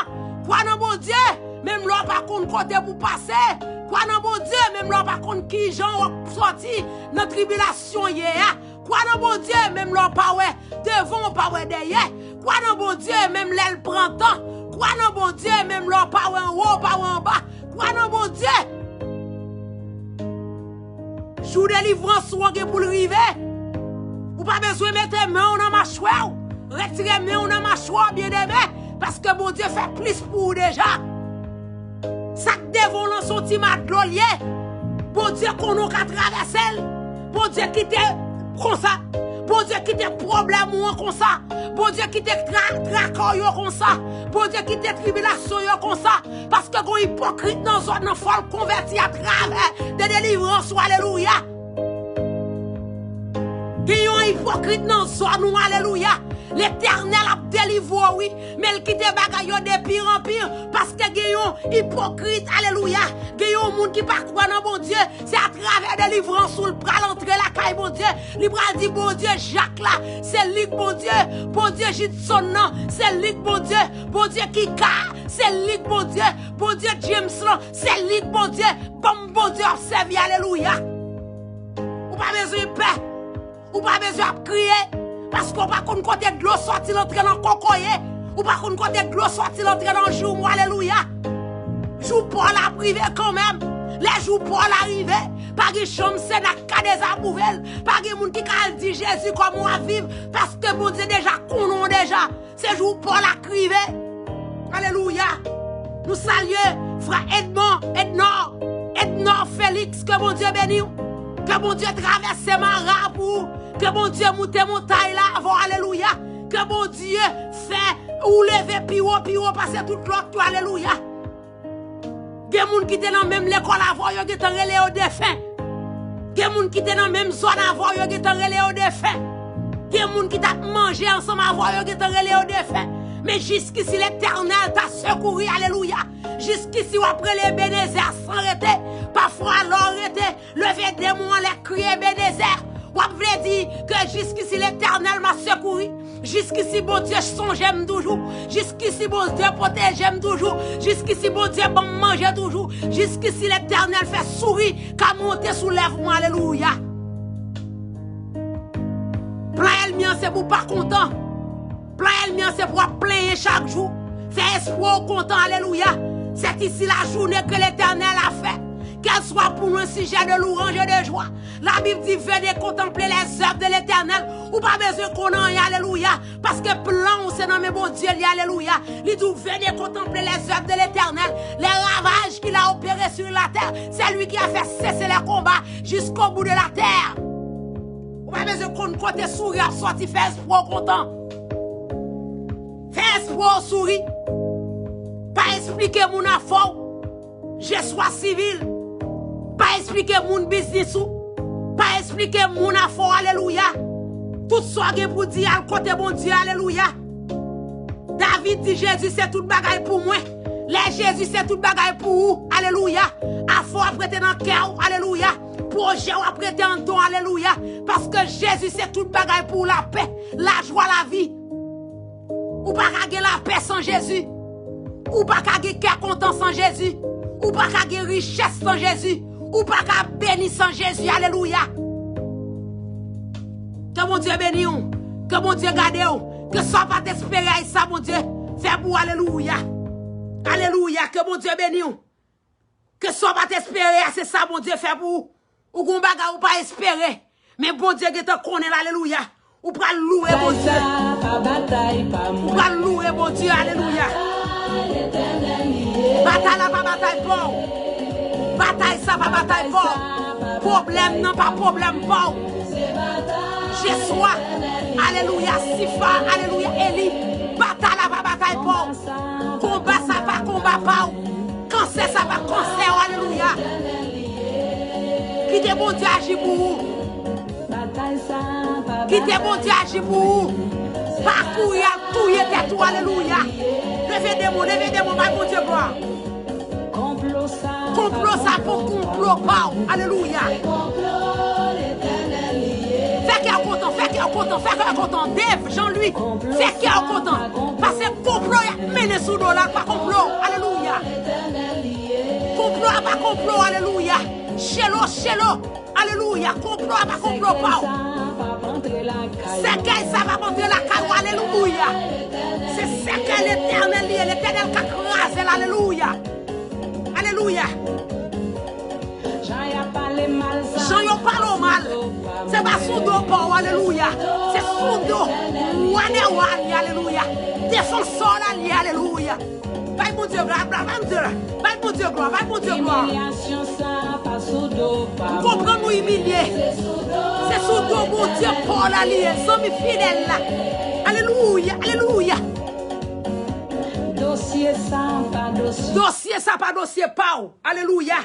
Kwè nan Bondye, menm lè w pa konn kote pou pase. Kwè nan Bondye, menm lè w pa konn kijan w ap sòti nan tribilasyon ye a. Kwè nan Bondye, menm lè w pa wè devan, w pa wè dèyè. Kwè nan Bondye, menm lè l pran tan. Kwè nan Bondye, menm lè w pa wè anwo, w pa wè anba. Kwè nan Bondye. Jou delivrans ou an gen pou l rive. Ou pa bezwen mete men w nan machwè w. Retire men w nan machwè w, byeneme, paske Bondye fè plis pou ou deja. Sa k devan w lan se yon ti ma dlo l ye. Bondye konnen w ka travèse l. Bondye kite konsa. Bondye kite pwoblèm ou an konsa. Bondye kite tra, traka w yo konsa. Bondye kite tribilasyon yo konsa. Paske gon ipokrit nan zòn nan, fò l konvèti atravè de delivrans ou, alelouya. Gen yon ipokrit nan zòn ou, alelouya. Letènèl ap delivre w, wi, men l kite bagay yo de pire an pire, paske gen yon ipokrit, alelouya. Gen yon moun ki pa kwè nan Bondye, se atravè delivrans ou l pral antre lakay Bondye. Li pral di Bondye Jak la, se li k Bondye. Bondye Jidson nan, se li k Bondye. Bondye Kika, se li k Bondye. Bondye James lan, se li k Bondye. Ban m Bondye w ap sèvi, alelouya. Ou pa bezwen pè. Ou pa bezwen ap kriye, paske w pa konn kote dlo sòti l antre nan kokoye. Ou pa konn kote dlo sòti l antre nan joumou, alelouya. Jou pa w la ap rive kanmenm. Lè jou pa w la rive, pa gen janm Sena k ka dezapwouve l. Pa gen moun ki ka al di Jezi kòman w ap viv, paske Bondye deja konnen w deja. Se jou pa w la k rive. Alelouya. Nou salye frè Edmond, Ednor, Ednor Félix, ke Bondye beni w. Ke Bondye travèse mara pou ou. Ke Bondye moute montay la avè w. Alelouya. Ke Bondye fè ou leve pi wo, pi wo pase tout lòt yo. Alelouya. Gen moun ki te nan menm lekòl avè w, yo gentan rele yo defen. Gen moun ki te nan menm zòn avè w, yo gentan rele yo defen. Gen moun ki t ap manje ansanm avè w, yo gentan rele yo defen. Men jiskisi Letènèl ta sekouri, alelouya. Jiskisi w ap rele Ebenezè san rete. Pafwa lè w rete, leve de men w anlè, kriye Ebenezè. W ap vle di ke jiskisi Letènèl m'a sekouri. Jiskisi Bondye sonje m toujou. Jiskisi Bondye pwoteje m toujou. Jiskisi Bondye ban m manje toujou. Jiskisi Letènèl fè souri ka monte sou lèv mwen. Alelouya. Plan ènmi an se pou w pa kontan. Plan ènmi an se pou w ap plenyen chak jou. Fè espwa w kontan. Alelouya. C'est ici la journée que l'Éternel a fait. Qu'elle soit pour nous un sujet de louange et de joie. Labib di, venez contempler les œuvres de l'Éternel. Ou pa bezwen konn anyen, alelouya. Paske plan ou se nan men Bondye li, alelouya. Li di w, venez contempler les œuvres de l'Éternel. Les ravages qu'il a opérés sur la terre. C'est lui qui a fait cesser les combats jusqu'au bout de la terre. Ou pa bezwen konn kote souri ap sòti, fè espwa w kontan. Fè espwa w souri. Pa esplike moun afè w. Je sois civil. Pa esplike moun biznis ou. Pa esplike moun afè w, alelouya. Tout sa w gen pou di, al kote Bondye, alelouya. David di, Jezi se tout bagay pou mwen. Lè Jezi se tout bagay pou ou, alelouya. Afè w ap rete nan kè w, alelouya. Pwojè w ap rete anndan w, alelouya. Paske Jezi se tout bagay pou ou, lapè, lajwa, lavi. Ou pa ka gen lapè san Jezi. Ou pa ka gen kè kontan san Jezi. Ou pa ka gen richès san Jezi. Ou pa ka beni san Jezi. Alelouya. Ke Bondye beni w. Ke Bondye gade w. Ke sa w pa t espere a, e sa Bondye fè pou w. Alelouya. Alelouya. Ke Bondye beni w. Ke sa w pa t espere a, se sa Bondye fè pou ou. Ou gon bagay ou pa espere. Men Bondye gentan konnen l, alelouya. Ou pral louwe Bondye. Ou pral louwe Bondye, alelouya. Batay la pa batay pa w. Batay sa pa batay pa w. Pwoblèm nan pa pwoblèm pa w. Jeswa, alelouya, Sifa, alelouya, Eli. Batay la pa batay pa w. Konba sa pa konba pa w. Kansè sa pa kansè w. Alelouya. Kite Bondye aji pou ou. Kite Bondye aji pou ou. Pa kouri al touye tèt ou. Alelouya. Leve demon, leve demon, bay Bondye glwa. Konplo sa pa konplo pa w. Alelouya. Fè kè w kontan, fè kè w kontan, fè kè w kontan. Dave, Jean-Louis, fè kè w kontan. Paske konplo y ap mennen sou do la, pa konplo. Alelouya. Konplo a pa konplo, alelouya. Chelo, chelo. Alelouya. Konplo a pa konplo pa w. Sèkèy sa pa antre lakay ou. Alelouya. Se sèkèy Letènèl li ye. Letènèl ka kraze l. Alelouya. Alelouya. Jan yo pale w mal, se pa sou do pa w. Alelouya. Se sou do Wa dè wa li. Alelouya. Defansè w la li ye. Alelouya. Bay Bondye glwa, bay Bondye glwa, bay Bondye glwa, bay Bondye glwa. Ou konprann ou imilye. Se sou do Bondye pa w la li ye, zanmi fidèl la. Alelouya, alelouya. Dosye sa pa dosye. Dosye sa pa dosye pa w. Alelouya.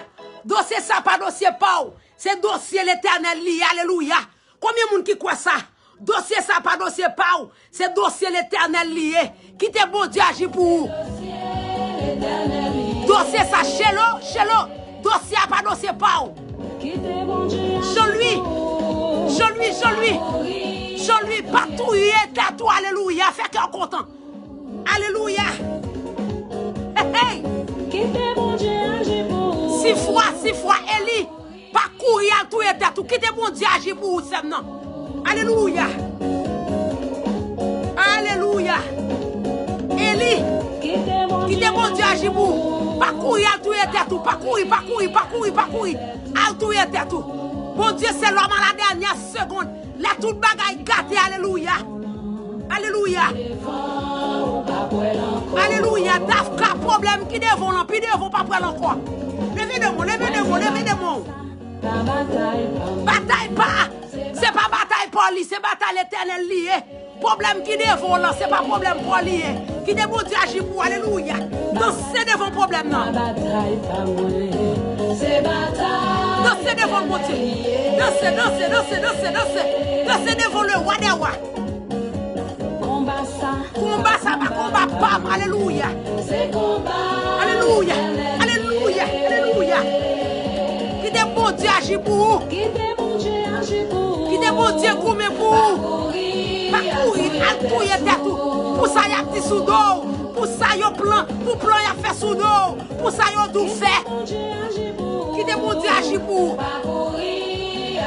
Dosye sa pa dosye pa w. Se dosye Letènèl li ye. Alelouya. Konbyen moun ki kwè sa? Dosye sa pa dosye pa w. Se dosye Letènèl li ye. Kite Bondye aji pou ou. Dosye sa, chelo, chelo. Dosye a pa dosye pa w. Jean-Louis, Jean-Louis, Jean-Louis. Jean-Louis, pa touye tèt ou. Alelouya. Fè kè w kontan. Alelouya. Hey, hey. Sifwa, sifwa, Eli. Pa kouri al touye tèt ou. Kite Bondye aji pou ou, sè m nan. Alelouya. Alelouya. Eli, kite Bondye aji pou ou. Pa kouri al touye tèt ou. Pa kouri, pa kouri, pa kouri, pa kouri. Al touye tèt ou. Bondye se lòm a la dènyè segonn. Lè tout bagay gate, alelouya. Alelouya. Alelouya. Dafka, pwoblèm ki devan w lan, pi devan w pa pral ankò. Leve demon, leve demon, leve demon. Batay pa, se pa batay pa w li, se batay Letènèl li ye. Pwoblèm ki devan w lan, se pa pwoblèm pa w li ye. Kite Bondye aji pou ou, alelouya. Danse devan pwoblèm nan. Danse devan Bondye. Danse, danse, danse, danse, danse. Danse devan le wa dè wa. Konba sa pa konba pa m, alelouya. Alelouya, alelouya, alelouya. Kite Bondye aji pou ou. Kite Bondye goumen pou ou. Pa kouri al touye tèt ou. Pou sa y ap di sou do w. Pou sa yo plan, pou plan y ap fè sou do w. Pou sa yo di w fè. Kite Bondye aji pou ou. Pa kouri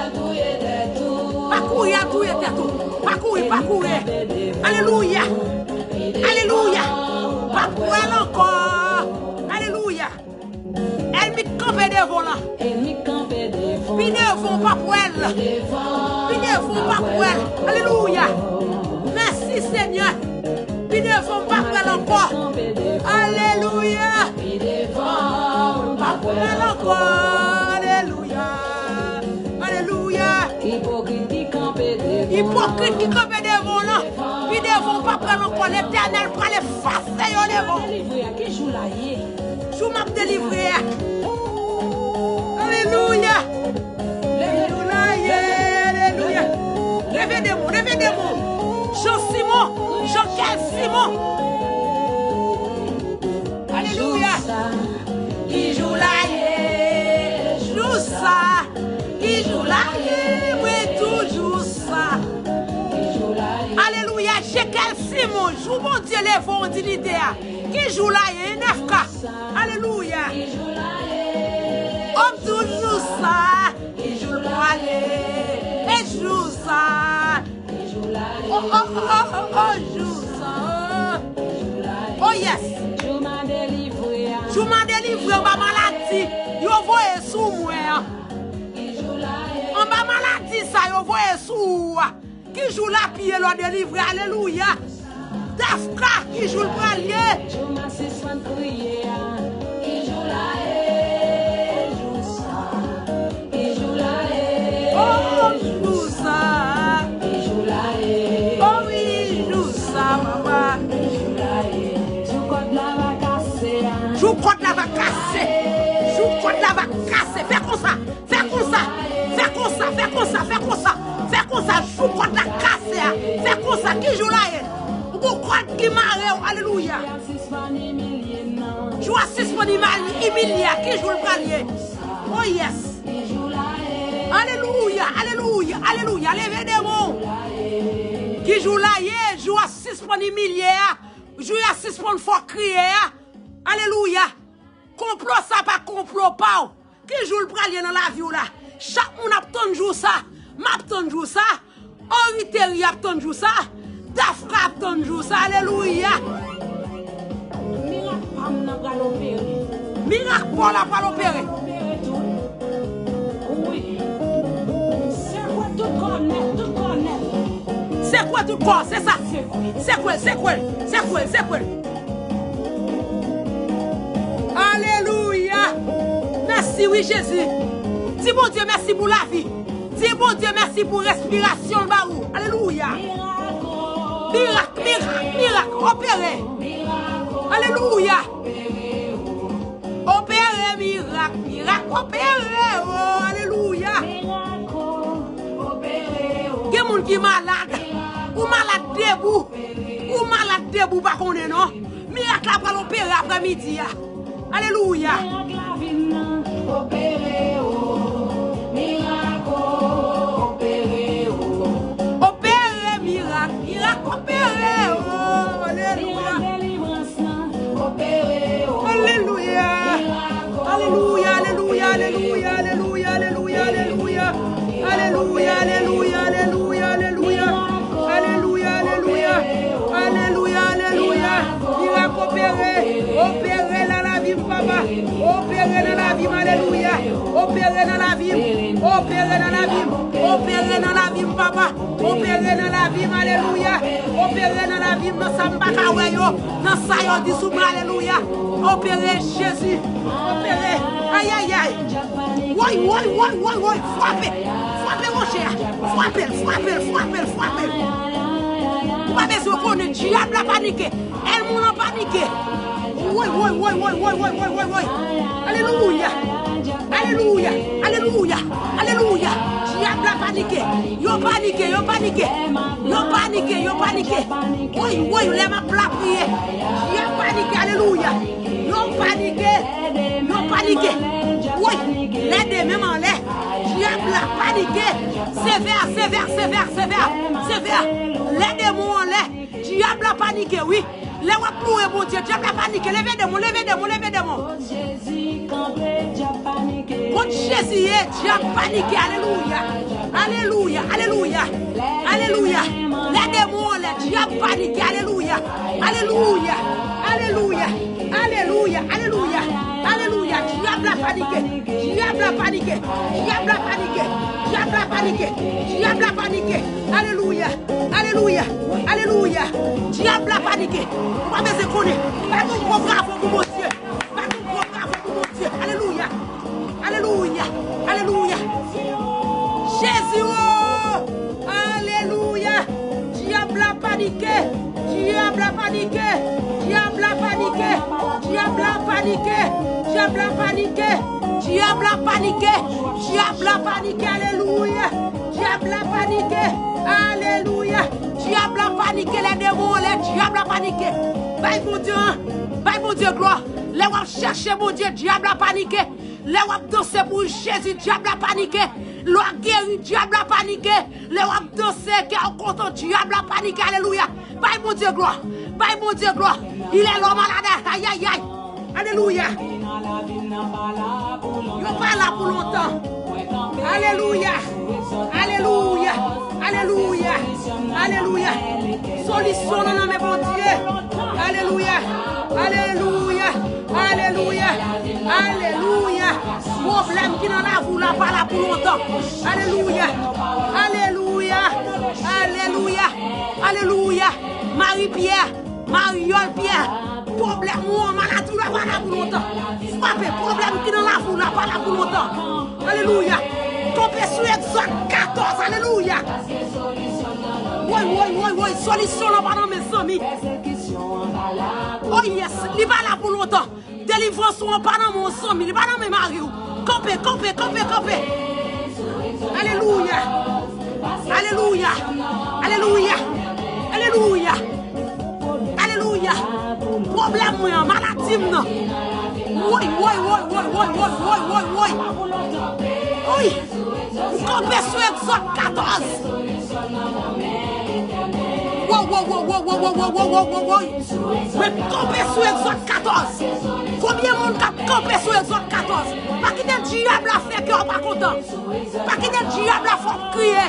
al touye tèt ou. Pa kouri, pa kouri. Alelouya. Alelouya. Pa pral ankò. Alelouya. Ènmi k kanpe devan w lan. Pi devan w pa pral. Pi devan w pa pral. Alelouya. Mèsi, Senyè. Pi devan m pa pral ankò. Alelouya. Pi devan m pa pral ankò. Alelouya. Alelouya. Ipokrit ki kanpe devan. Ipokrit ki kanpe devan w lan. Pi devan m pa pral ankò. Letènèl pral efase yo devan w. Jou m ap delivre a. Alelouya. Alelouya. Alelouya. Leve demon, leve demon. Jean Simon, Jean Kel Simon. Alelouya. Ki jou la ye, jou sa. Ki jou la ye, mwen toujou sa. Alelouya. Jean Kel Simon, jou Bondye leve w an diyite a. Ki jou la ye, nèf ka. Alelouya. Op, toujou sa. Ki jou l prale. E jou sa. Oh, oh, oh, oh, oh, jou sa. Oh, yes. Jou m a delivre anba maladi yo voye sou mwen an. Anba maladi sa yo voye sou ou a. Ki jou l ap ye lè w delivre? Alelouya. Dafka, ki jou l pral ye? Jou m a sispann kriye a. Ki jou la ye? Jou sa. Ki jou la ye? Oh, jou sa. Ki jou la ye? Oh, wi, jou sa, papa. Ki jou la ye? Kòd la va kase. Jou kòd la va kase. Fè konsa. Fè konsa. Fè konsa. Fè konsa. Fè konsa. Fè konsa. Jou kòd la kase a. Fè konsa. Ki jou la ye? Ou gon kòd ki mare w. Alelouya. Jou a sispann imilye a. Ki jou l pral ye? Oh yes. Alelouya. Alelouya. Alelouya. Leve demon. Ki jou la ye? Jou a sispann imilye a. Jou a sispann fè w kriye a. Alelouya. Konplo sa pa konplo pa w. Ki jou l pral ye nan lavi w la? Chak moun ap tann jou sa. M ap tann jou sa. Oriteri ap tann jou sa. Dafka ap tann jou sa. Alelouya. Mirak pa m nan pral opere. Mirak pa w la pral opere. Opere tou. Wi. Sekwe tout kò nèt, tout kò nèt. Sekwe tout kò, se sa. Sekwe l, sekwe l, sekwe l, sekwe l. Alelouya. Mèsi wi Jezi. Di Bondye mèsi pou lavi. Di Bondye mèsi pou respirasyon l ba ou. Alelouya. Mirak, mirak, mirak. Opere. Alelouya. Opere mirak, mirak opere, oh, alelouya. Gen moun ki malad. Ou malad debou. Ou malad debou, pa konnen non. Mirak la pral opere aprè midi a. Alelouya. Mirak lavi m nan opere, oh. Mirak, oh, opere, oh. Opere mirak, mirak opere, oh. Alelouya. Mirak delivrans. Alelouya. Alelouya, alelouya, alelouya, alelouya, alelouya, alelouya. Alelouya, alelouya, alelouya, alelouya. Alelouya, alelouya. Alelouya, alelouya. Mirak opere. Opere nan lavi m, papa. Opere nan lavi m, alelouya. Opere nan lavi m. Opere nan lavi m. Opere nan lavi m, papa. Opere nan lavi m, alelouya. Opere nan lavi m, nan sa m pa ka wè yo, nan sa yo di sou mwen, alelouya. Opere, Jezi. Opere. Ayayay. Woy, woy, woy, woy, woy. Frape. Frape woche a. Frape l, frape l, frape l, frape l. Ou pa bezwen konnen, dyab la panike. Ènmi w lan panike. Woy, woy, woy, woy. Alelouya. Alelouya. Alelouya. Alelouya. Dyab la panike. Yo panike, yo panike. Yo panike, yo panike. Woy, woy, lè m ap lapriye. Dyab panike, alelouya. Yo panike. Yo panike. Woy, lè de men m anlè. Dyab la panike. Sevè, sevè, sevè, sevè. Sevè. Lè de men w anlè. Dyab la panike, wi. Lè w ap louwe Bondye, dyab la panike. Leve demon, leve demon, leve demon. Kot Jezi ye, dyab panike. Alelouya. Alelouya, alelouya. Alelouya. Lè demon anlè, dyab panike. Alelouya. Alelouya. Alelouya. Alelouya. Alelouya. Alelouya. Dyab la panike. Dyab la panike. Dyab la panike. Dyab la panike. Dyab la panike. Alelouya. Alelouya. Alelouya. Dyab la panike. Ou pa bezwen konnen. Bat yon gwo bravo pou Bondye. Bat yon gwo bravo pou Bondye. Alelouya. Alelouya. Alelouya. Jezi, oh. Alelouya. Dyab la panike. Dyab la panike. Dyab la panike. Dyab la panike. Dyab la panike. Dyab la panike. Dyab la panike. Alelouya. Dyab la panike. Alelouya. Dyab la panike. Lè demon anlè, dyab la panike. Bay Bondye, bay Bondye glwa. Lè w ap chèche Bondye, dyab la panike. Lè w ap danse pou Jezi, dyab la panike. Lè w ap geri, dyab la panike. Lè w ap danse, kè w kontan, dyab la panike. Alelouya. Bay Bondye glwa. Bay Bondye glwa. Il est l'homme malade. Ayayay. Alelouya. Yo pa la pou lontan. Alelouya. Alelouya. Alelouya. Alelouya. Solisyon nan nan men Bondye. Alelouya. Alelouya. Alelouya. Alelouya. Pwoblèm ki nan lavi w la pa la pou lontan. Alelouya. Alelouya. Alelouya. Alelouya. Marie Pierre. Mariol Pierre, pwoblèm ou an, maladi w la pa la pou lontan. Frape, pwoblèm ki nan lavi w la pa la pou lontan. Alelouya. Tonbe sou Egzòd katòz, alelouya. Woy, woy, woy, woy, solisyon lan pa nan men zanmi. Oh yes, li pa la pou lontan. Delivrans ou an pa nan men yon zanmi, li pa nan men mari w. Kanpe, kanpe, kanpe, kanpe. Alelouya. Alelouya. Alelouya. Alelouya. Alelouya. Pwoblèm mwen an, maladi m nan. Woy, woy, woy, woy. Woy. M kanpe sou Egzòd katòz. Wo, wo, wo. Mwen kanpe sou Egzòd katòz. Konbyen moun k ap kanpe sou Egzòd katòz? Pa kite dyab la fè kè w pa kontan. Pa kite dyab la fè w kriye.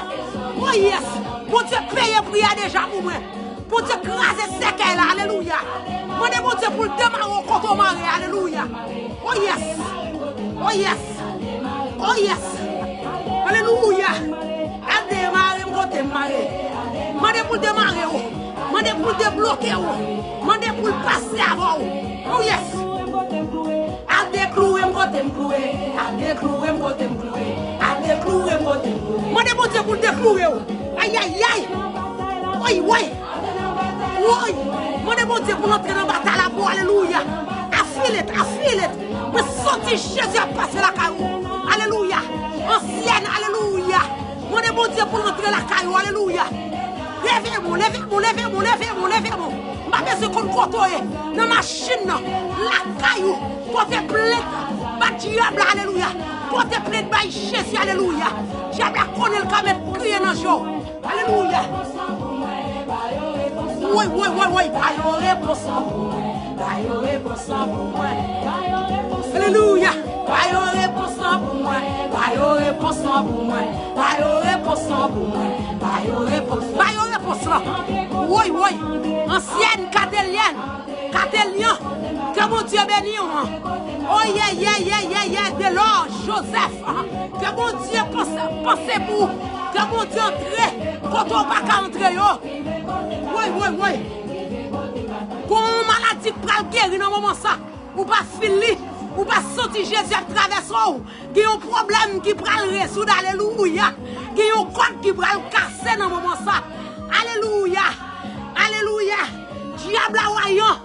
Oh yes. Bondye peye pri a deja pou mwen. Bondye kraze sèkèy la. Alelouya. Mande Bondye pou l demare w kote w mare. Alelouya. Oh yes. Oh yes. Oh yes. Alelouya. Al demare m kote m mare. Mande pou l demare w. Mande pou l debloke w. Mande pou l pase avè w. Oh yes. Al dekloure m kote m kloure. Al dekloure m kote m kloure. Al dekloure m kote m kloure. Mande Bondye pou l dekloure w. Ayayay. Woy, woy. Woy. Mande Bondye pou l antre nan batay la pou w. Alelouya. I feel it, I feel it. Mwen santi Jezi ap pase lakay ou. Alelouya. Ansyèn, alelouya. Mande Bondye pou l antre lakay ou. Alelouya. Leve mwen, leve mwen, leve mwen, leve mwen, leve mwen. M pa bezwen konn kote w ye. Nan machin nan, lakay ou. Pote plent ba dyab la. Alelouya. Pote plent bay Jezi. Alelouya. Dyab la konnen l ka met kriye nan je w. Alelouya. Woy, woy, woy, woy. Ba yo repons lan pou mwen. Ba yo repons lan pou mwen. Alelouya. Ba yo repons lan pou mwen. Ba yo repons lan pou mwen. Ba yo repons lan pou mwen. Ba yo repons lan. Ba yo repons lan. Woy, woy. Ansyèn katelyèn. Katelyan, ke Bondye beni w. Oh yeah, yeah, yeah, yeah, yeah, Delò Joseph. Ke Bondye panse, panse pou ou. Ke Bondye antre kote w pa ka antre yo. Woy, woy, woy. Gon maladi k pral geri nan moman sa. Ou pa fil li. Ou pa santi Jezi ap travèse w. Gen yon pwoblèm ki pral rezoud, alelouya. Gen yon kòd ki pral kase nan moman sa. Alelouya. Alelouya. Dyab la wayan.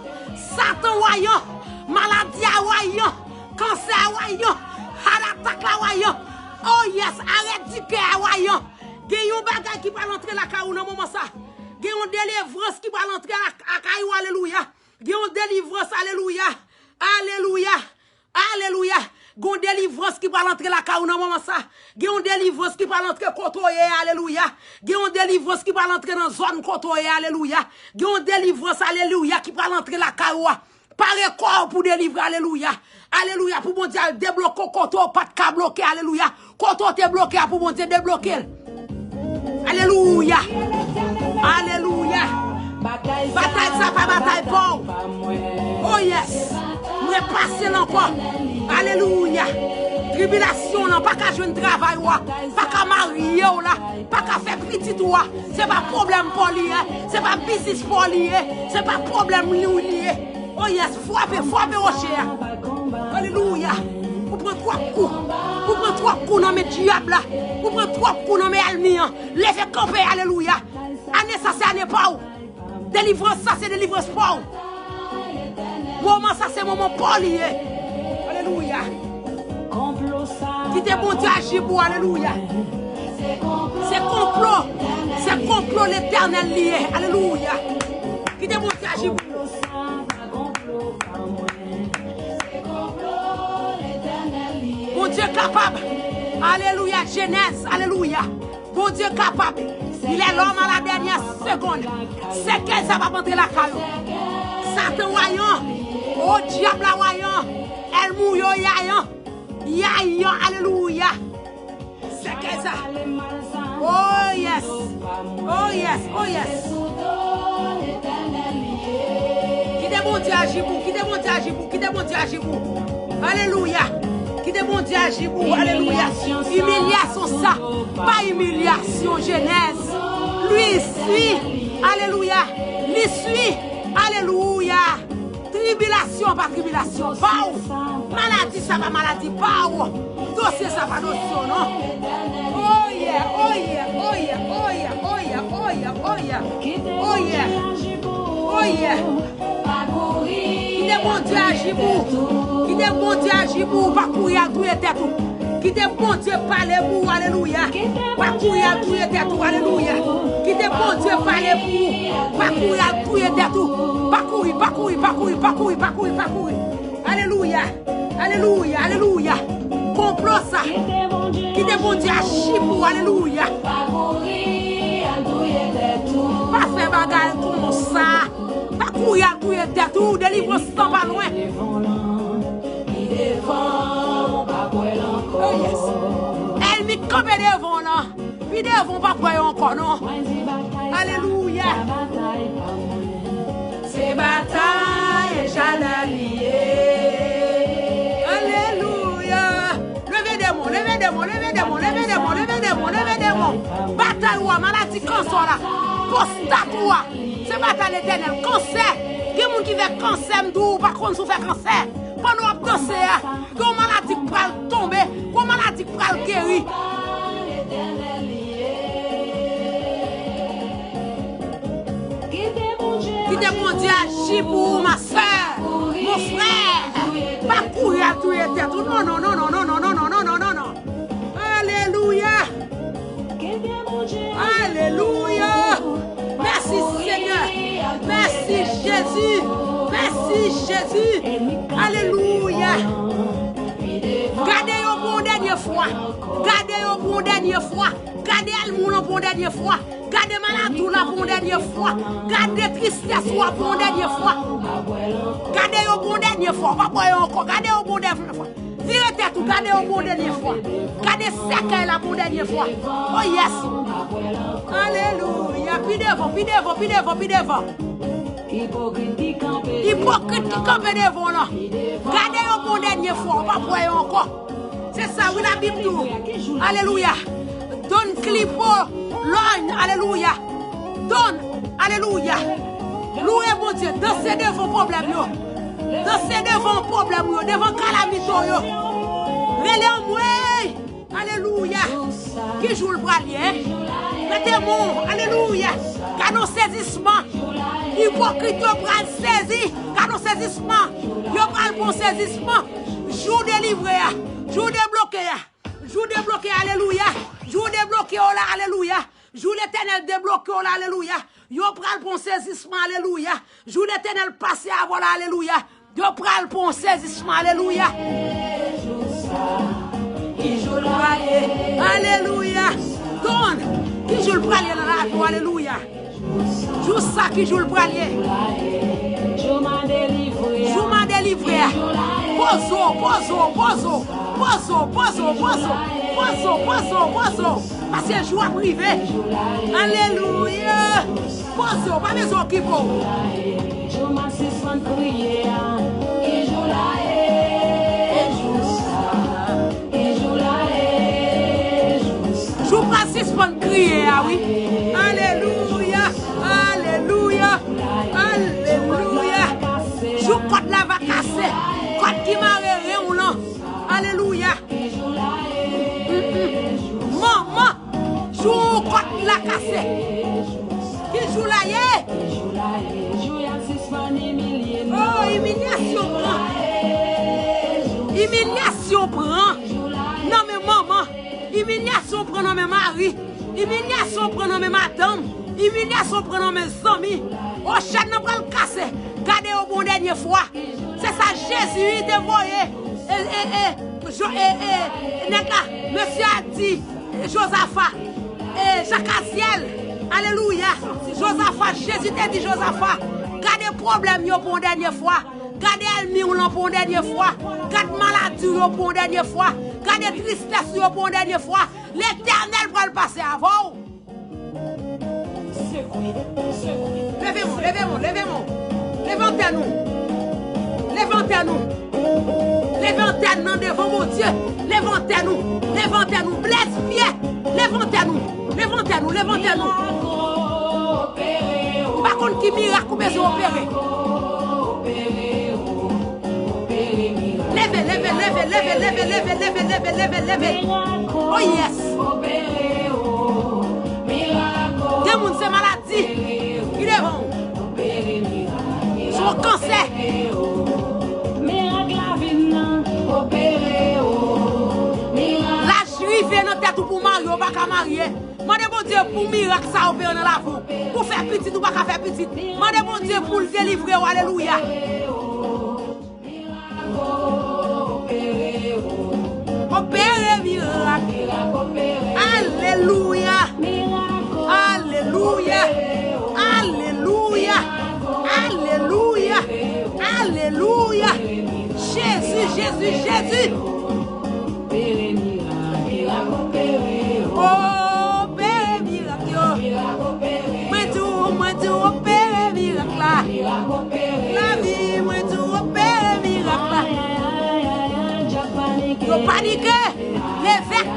Satan wayan. Maladi a wayan. Kansè a wayan. Heart attack la wayan. Oh yes, arè di kè a wayan. Gen yon bagay ki pral antre lakay ou nan moman sa. Gen yon delivrans ki pral antre lak-, lakay ou, alelouya. Gen yon delivrans, alelouya. Alelouya. Alelouya. Gen yon delivrans ki pral antre lakay ou nan moman sa. Gen yon delivrans ki pral antre kote w ye, alelouya. Gen yon delivrans ki pral antre nan zòn kote w ye, alelouya. Gen yon delivrans, alelouya, ki pral antre lakay ou a. Pare kò w pou delivre, alelouya. Alelouya, pou Bondye al debloke w kote w pa t ka bloke, alelouya. Kote w te bloke a, pou Bondye debloke l. Alelouya. Alelouya. Batay sa pa batay pa w. Oh yes. Mwen pase l ankò. Alelouya. Tribilasyon lan pa ka jwenn travay ou a. Pa ka marye w la. Pa ka fè pitit ou a. Se pa pwoblèm pa w li ye. Se pa biznis pa w li ye. Se pa pwoblèm li w li ye. Oh yes, frape, frape woche a. Alelouya. Ou pran twòp kou. Ou pran twòp kou nan men dyab la. Ou pran twòp kou nan men ènmi an. Leve kanpe, alelouya. Ane sa se ane pa w. Delivrans sa se delivrans pa w. Moman sa se moman pa w li ye. Alelouya. Kite Bondye aji pou w, alelouya. Se konplo, se konplo Letènèl li ye. Alelouya. Kite Bondye aji pou w. Bondye kapab. Alelouya, Jenèz, alelouya. Bondye kapab. Il est l'homme à la dernière seconde. Sèkèy sa p ap antre lakay ou. Satan wayan. O dyab la wayan. Ènmi w yo yayan. Yayan, alelouya. Sèkèy sa. Oh yes. Oh yes. Oh yes. Kite Bondye aji pou, kite Bondye aji pou, kite Bondye aji pou. Alelouya. Kite Bondye aji pou, alelouya. Imilyasyon sa, pa imilyasyon Jenèz. Li swi, alelouya. Li swi, alelouya. Tribilasyon pa tribilasyon pa w. Maladi sa pa maladi pa w. Dosye sa pa dosye w non. Oh yeah, oh yeah, oh yeah, oh yeah, oh yeah, oh yeah, oh yeah. Oh yeah. Oh yeah. Kite Bondye aji pou ou. Kite Bondye aji pou ou. Pa kouri al touye tèt ou. Kite Bondye pale pou ou. Alelouya. Pa kouri al touye tèt ou. Alelouya. Kite Bondye pale pou ou. Pa kouri al touye tèt ou. Pa kouri, pa kouri, pa kouri, pa kouri, pa kouri, pa kouri. Alelouya. Alelouya. Alelouya. Konplo sa. Kite Bondye aji pou ou. Alelouya. Pa fè bagay konsa. Pa kouri al touye tèt ou, delivrans lan pa lwen. Oh yes. Ènmi k kanpe devan w lan, pi devan w p ap wè yo ankò non. Alelouya. Se batay Echadal li ye. Alelouya. Leve demon, leve demon, leve demon, leve demon, leve demon, leve demon. Batay ou a, maladi kansè w la, pwostat ou a. Se batay Letènèl. Kansè. Gen moun ki fè kansè, m di w, ou pa konn si w fè kansè. Pandan w ap danse a, gen yon maladi k pral tonbe, gen yon maladi k pral geri. Kite Bondye aji pou ou, ma sè, mon frè. Pa kouri al touye tèt ou. Non, non, non, non, non, non, non, non, non, non, non, non. Alelouya. Alelouya. Mèsi, Senyè. Mèsi, Jezi. Mèsi, Jezi. Alelouya. Gade yo pou yon dènye fwa. Gade yo pou yon dènye fwa. Gade ènmi w lan pou yon dènye fwa. Gade maladi w la pou yon dènye fwa. Gade tristès ou a pou yon dènye fwa. Gade yo pou yon dènye fwa. Ou p ap wè yo ankò. Gade yo pou yon dènye fwa. Vire tèt ou, gade yo pou yon dènye fwa. Gade sèkèy la pou yon dènye fwa. Oh yes. Alelouya. Pi devan, pi devan, pi devan, pi devan. Ipokrit ki kanpe devan w lan. Gade yo pou yon dènye fwa. Ou p ap wè yo ankò. Se sa, wi, Labib di w. Alelouya. Don Klipo Lòn, alelouya. Don, alelouya. Louwe Bondye, danse devan pwoblèm yo. Danse devan pwoblèm yo, devan kalamite yo. Rele anmwey. Alelouya. Ki jou l pral ye? Mete men w, alelouya. Gade yon sezisman. Ipokrit yo pral sezi. Gade yon sezisman. Yo pral pran sezisman. Jou delivre a. Jou debloke a. Jou debloke, alelouya. Jou debloke w la, alelouya. Jou Letènèl debloke w la, alelouya. Yo pral pran sezisman, alelouya. Jou Letènèl pase avè w la, alelouya. Yo pral pran sezisman, alelouya. Alelouya. Don, ki jou l pral ye nan lavi w, alelouya. Jou sa ki jou l pral ye. Jou m a delivre a. Jou m a delivre a. Poze w, poze w, poze w. Poze w, poze w, poze w. Poze w, poze w, poze w. Paske jou ap rive. Alelouya. Poze w, pa bezwen okipe w. Jou m a sispann kriye a. Ki jou la ye? Jou sa. Jou pral sispann kriye a, wi. Alelouya, alelouya, alelouya. Jou kòd la va kase. Kòd ki mare ren w lan. Alelouya. Manman, jou kòd la kase. Ki jou la ye? Oh, imilyasyon pran. Imilyasyon pran nan men manman. Imilyasyon pran nan men mari. Imilyasyon pran nan men madanm. Imilyasyon pran nan men zanmi. O, chèn nan pral kase. Gade yo pou yon dènye fwa. Se sa Jezi te voye. E, e, e, Jo- e, e, nèg la, mesye a di, Jozafa, e, Jakazyèl, alelouya. Jozafa, Jezi te di Jozafa, gade pwoblèm yo pou yon dènye fwa. Gade ènmi w lan pou yon dènye fwa. Gade maladi w yo pou yon dènye fwa. Gade tristès w yo pou yon dènye fwa. Letènèl pral pase avè w. Leve men w, leve men w, leve men w. Leve antèn ou. Leve antèn ou. Leve antèn nan devan Bondye. Leve antèn ou. Leve antèn ou. Blèz pye. Leve antèn ou. Leve antèn ou. Leve antèn ou. M pa konn ki mirak ou bezwen opere. Leve, leve, leve, leve, leve, leve, leve, leve, leve, leve. Oh yes. Gen moun se maladi ki devan w. Se yon kansè. Ou pa ka marye. Mande Bondye pou mirak sa opere nan lavi w. Pou fè pitit ou pa ka fè pitit. Mande Bondye pou l delivre w. Alelouya. Opere mirak. Alelouya. Alelouya. Alelouya. Alelouya. Alelouya. Jezi, Jezi, Jezi. Opere mirak yo. Mwen di w, mwen di w, opere mirak la. Lavi, mwen di w, opere mirak la. Yo panike, levèk.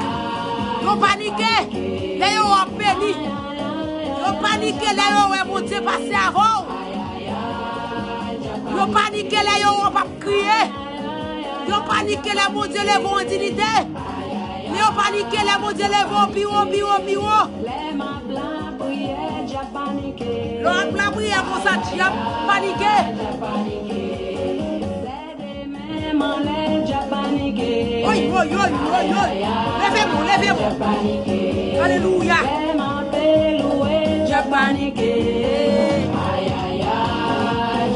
Yo panike, lè yo wè w ap beni. Yo panike, lè yo wè Bondye pase avè w. Yo panike, lè yo wè w ap kriye. Yo panike lè Bondye leve w an diyite. Men yo panike lè Bondye leve w pi wo, pi wo, pi wo. Lè w ap lapriyè konsa, dyab panike. Oy, oy, oy, oy, oy. Leve men w, leve men w. Alelouya. Dyab panike.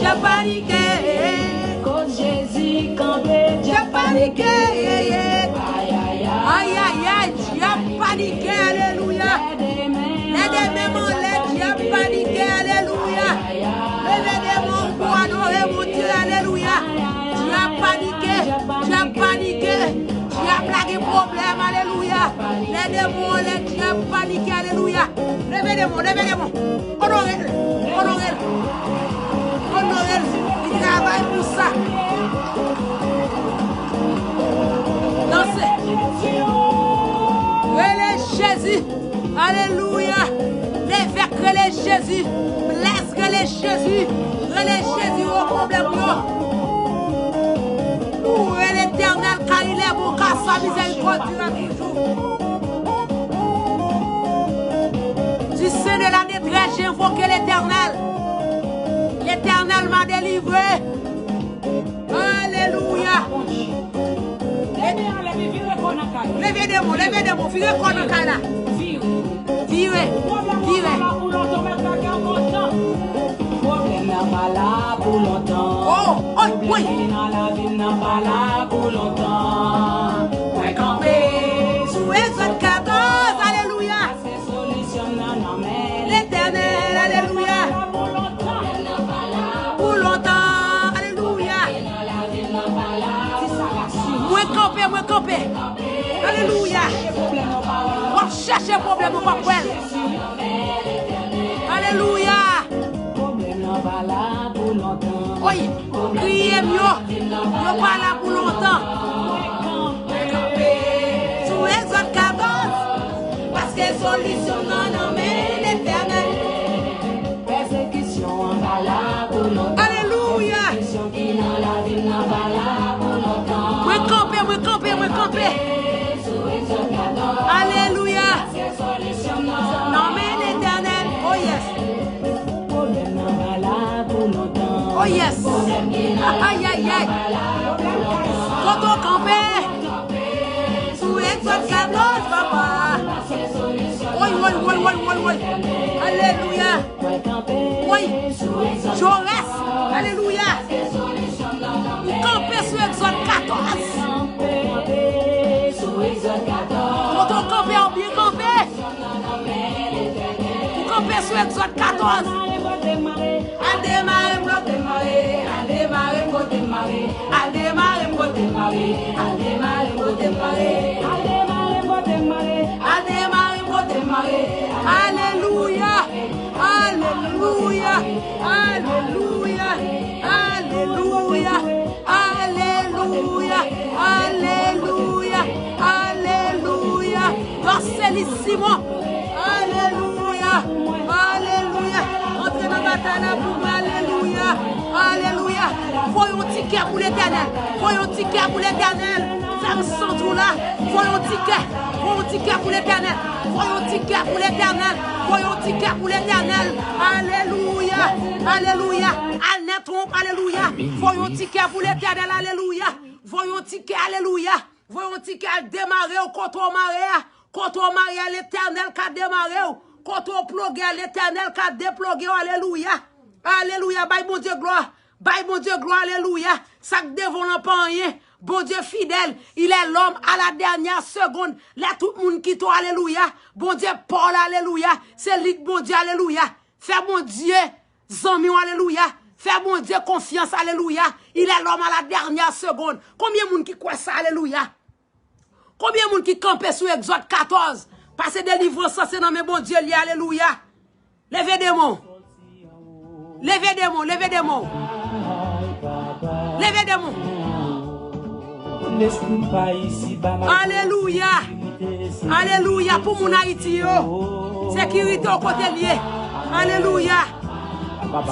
Dyab panike. Koz Jezi kanpe, dyab panike. Ay, ay, ay, dyab panike, alelouya. Lè de men m anlè, dyab panike, alelouya. Leve de men w pou adore Bondye, alelouya. Dyab panike, dyab panike. Dyab la gen pwoblèm, alelouya. Lè de men w anlè, dyab panike, alelouya. Leve de men w, leve de men w. Onore l, onore l, onore l. Li travay pou sa. Danse. Rele Jezi. Alelouya. Levèk rele Jezi. Blèz rele Jezi. Rele Jezi o pwoblèm yo. Louwe Letènèl, car il est bon, car sa miséricorde dure à toujours. Du sein de la détresse, j'invoque l'Éternel. L'Éternel m'a délivré. Alelouya. Leve de men w, leve de men w, vire kò nan kay la. Vire, vire. Pwoblèm nan pa la pou lontan. Oh, oh, wi. Pwoblèm ki nan lavi m nan pa la pou lontan. Mwen kanpe sou Egzòd katòz, alelouya. Letènèl, alelouya. Pou lontan, alelouya. Mwen kanpe, mwen kanpe. Alelouya. W ap chèche pwoblèm ou p ap wè l. Alelouya. Kriye m yo, yo pa la pou lontan. Sou Egzòd katòz, paske solisyon nan nan men Letènèl. Pèsekisyon an pa la pou lontan. Alelouya. Pèsekisyon ki nan lavi m nan pa la pou lontan. Mwen kanpe, mwen kanpe, mwen kanpe. Alelouya. Nan men Letènèl. Oh yes. Oh yes. Ay, ay, ay. Kote w kanpe? Sou Egzòd katòz, papa. Woy, woy, woy, woy, woy, woy. Alelouya. Woy. Jorès. Alelouya. Ou kanpe sou Egzòd katòz. Kote w kanpe a, w byen kanpe. Ou kanpe sou Egzòd katòz. Al demare m kote m mare, al demare m kote m mare, al demare m kote m mare, al demare m kote m mare, al demare m kote m mare, al demare m kote m mare. Alelouya, alelouya, alelouya, alelouya, alelouya, alelouya, alelouya. Danse li, Simon. Alelouya, alelouya. Antre nan batay la pou mwen, alelouya, alelouya. Voye yon ti kè pou Letènèl. Voye yon ti kè pou Letènèl. Fè m santi w la. Voye yon ti kè. Voye yon ti kè pou Letènèl. Voye yon ti kè pou Letènèl. Voye yon ti kè pou Letènèl. Alelouya, alelouya. Al nan twonp, alelouya. Voye yon ti kè pou Letènèl, alelouya. Voye yon ti kè, alelouya. Voye yon ti kè al demare w kote w mare a. Kote w marye a, Letènèl ka demare w. Kote w ploge a, Letènèl ka deploge w. Alelouya. Alelouya. Bay Bondye glwa. Bay Bondye glwa. Alelouya. Sa k devan w lan pa anyen. Bondye fidèl. Il est l'homme à la dernière seconde. Lè tout moun kite w, alelouya. Bondye pa w la, alelouya. Se li k Bondye, alelouya. Fè Bondye zanmi w, alelouya. Fè Bondye konfyans, alelouya. Il est l'homme à la dernière seconde. Konbyen moun ki kwè sa, alelouya? Konbyen moun ki kanpe sou Egzòd katòz? Paske delivrans lan se nan men Bondye l ye, alelouya. Leve de men w. Leve de men w, leve de men w. Leve de men w. Alelouya. Alelouya pou moun Ayiti yo. Sekirite w kote l ye. Alelouya.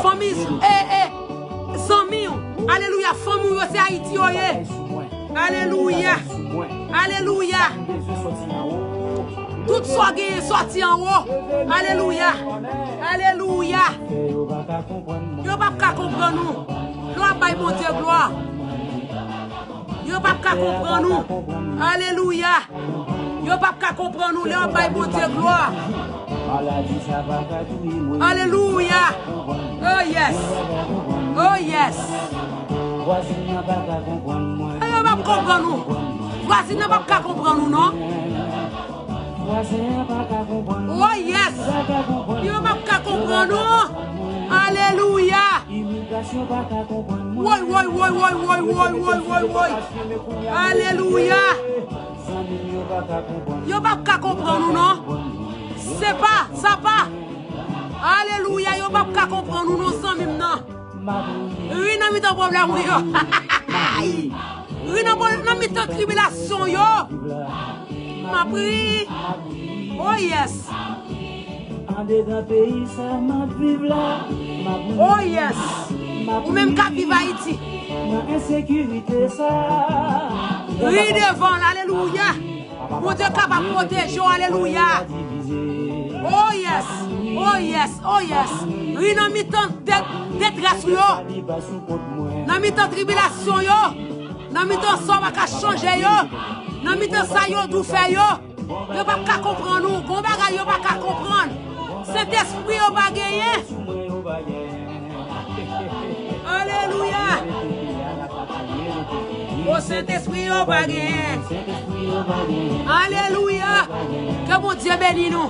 Fanmi, e, e, zanmi w. Alelouya. Fanmi w yo se Ayiti yo ye. Alelouya. Alelouya. Tout sa w genyen sòti anwo. Alelouya. Alelouya. Yo p ap ka konprann ou. Lè w ap bay Bondye glwa. Yo p ap ka konprann ou. Alelouya. Yo p ap ka konprann ou lè w ap bay Bondye glwa. Alelouya. Oh yes. Oh yes. Yo p ap konprann ou. Vwazin nan p ap ka konprann ou non. Oh yes. Yo p ap ka konprann ou. Alelouya. Woy, woy, woy, woy, woy, woy, woy, woy, woy. Alelouya. Yo p ap ka konprann ou non. Se pa, sa pa. Alelouya, yo p ap ka konprann ou non, zanmi m nan. Ri nan mitan pwoblèm ou yo. Ri nan, nan mitan tribilasyon yo. M ap ri. Oh yes. Andedan peyi sa m ap viv la, m ap ri. Oh yes. M ap ri. Ou menm k ap viv Ayiti. Nan ensekirite sa. Ri devan l, alelouya. Bondye kapab pwoteje w, alelouya. Oh yes. Oh yes. Oh yes. Ri nan mitan det-, detrès ou yo. Nan mitan tribilasyon yo. Nan mitan sa w pa ka chanje yo. Nan mitan sa yo di w fè yo. Yo p ap ka konprann ou. Gon bagay yo pa ka konprann. Sentespri yo pa genyen. Alelouya. O Sentespri yo pa genyen. Alelouya. Ke Bondye beni nou.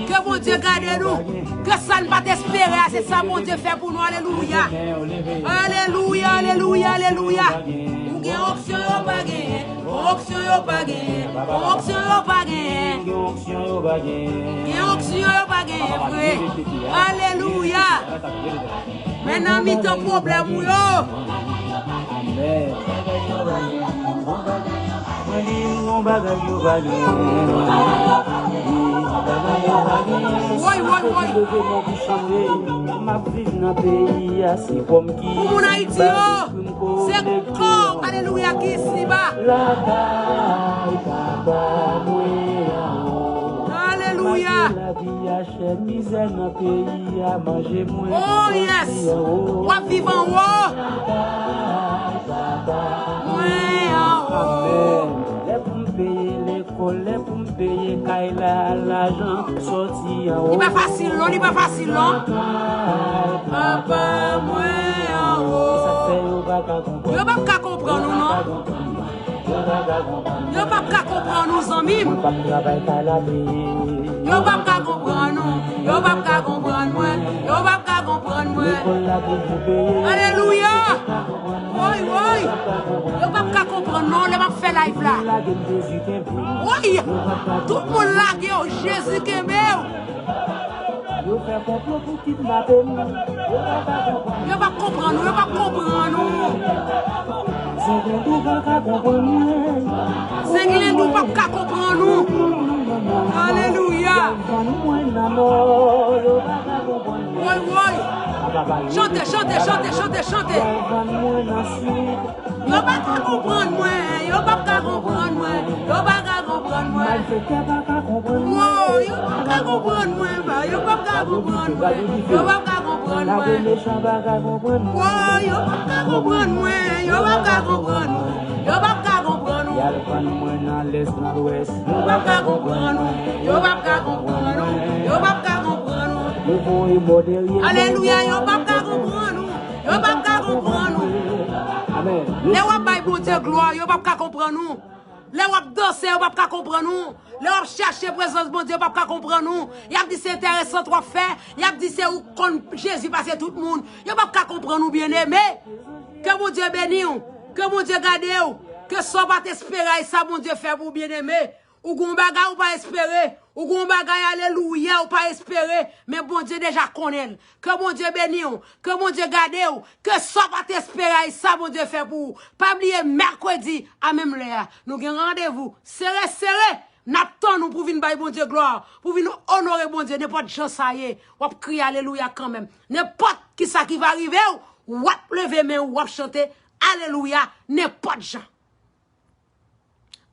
Ke Bondye gade nou. Ke sa n pa t espere a, se sa Bondye fè pou nou. Alelouya. Alelouya, alelouya, alelouya. Ou gen onksyon yo pa genyen. Onksyon yo pa genyen. Onksyon yo pa genyen. Gen onksyon yo pa genyen vre. Alelouya. Men nan mitan pwoblèm ou yo. Amèn. Mwen di yon bagay yo pa genyen. Woy, woy, woy. M ap viv nan peyi a, se kò m ki. Pou moun Ayiti yo, se kò w, alelouya, ki isiba. Lakay papa mwen anwo. Alelouya. Malgre lavi a chè, mizè nan peyi a, manje mwen. Oh yes. W ap viv anwo. Lakay papa mwen anwo. Amèn. Lè pou m peye lekòl, lè pou m peye kay la, lajan sòti anwo. Li pa fasil non, li pa fasil non. Papa mwen anwo. Sa fè yo pa ka konprann. Yo p ap ka konprann ou non. Yo p ap ka konprann ou, zanmi m. Mwen p ap travay kay la peye. Yo p ap ka konprann ou. Yo p ap ka konprann mwen. Yo p ap ka konprann mwen. Lekòl la toujou peye. Alelouya. Woy, woy. Yo p ap ka konprann non, lè m ap fè live la. Woy. Tout moun lage w, Jezi kenbe w. Yo fè konplo pou kidnape m. Yo pa ka konprann. Yo p ap konprann ou, yo p ap konprann ou. Zenglendou pa ka konprann mwen. Zenglendou p ap ka konprann ou. Alelouya. Yo vann mwen nan nò, yo pa ka konprann mwen. Woy, woy. Chante, chante, chante, chante, chante. Yo vann mwen nan sid. Yo pa ka konprann mwen, yo p ap ka konprann mwen, yo pa ka konprann mwen. Malfektè pa ka konprann mwen. Wo, yo p ap ka konprann mwen, ba, yo p ap ka konprann mwen, yo p ap ka konprann mwen. Lage mechan pa ka konprann mwen. Wo, yo p ap ka konprann mwen, yo p ap ka konprann mwen, yo p ap ka konprann mwen. Y al pran mwen nan lès, nan lwès. Yo p ap ka konprann ou. Yo p ap ka konprann ou. Yo p ap ka konprann ou. Alelouya, yo p ap ka konprann ou. Yo p ap ka konprann ou. Lè w ap bay Bondye glwa, yo p ap ka konprann ou. Lè w ap danse, yo p ap ka konprann ou. Lè w ap chache prezans Bondye, yo p ap ka konprann ou. Y ap di se enteresan w ap fè. Y ap di se ou konn Jezi pase tout moun. Yo p ap ka konprann ou, byeneme. Ke Bondye beni w. Ke Bondye gade w. Ke sa w pa t espere a, e sa Bondye fè pou w, byeneme. Ou gon bagay ou pa espere. Ou gon bagay, alelouya, ou pa espere. Men Bondye deja konnen l. Ke Bondye beni w. Ke Bondye gade w. Ke sa w pa t espere a, e sa Bondye fè pou ou. Pa bliye, mèkredi, a menm lè a, nou gen randevou. Sere, sere. N ap tann ou pou vin bay Bondye glwa, pou vin onore Bondye, nenpòt jan sa ye. W ap kriye alelouya kanmenm. Nenpòt ki sa ki va rive w, w ap leve men w, w ap chante alelouya, nenpòt jan.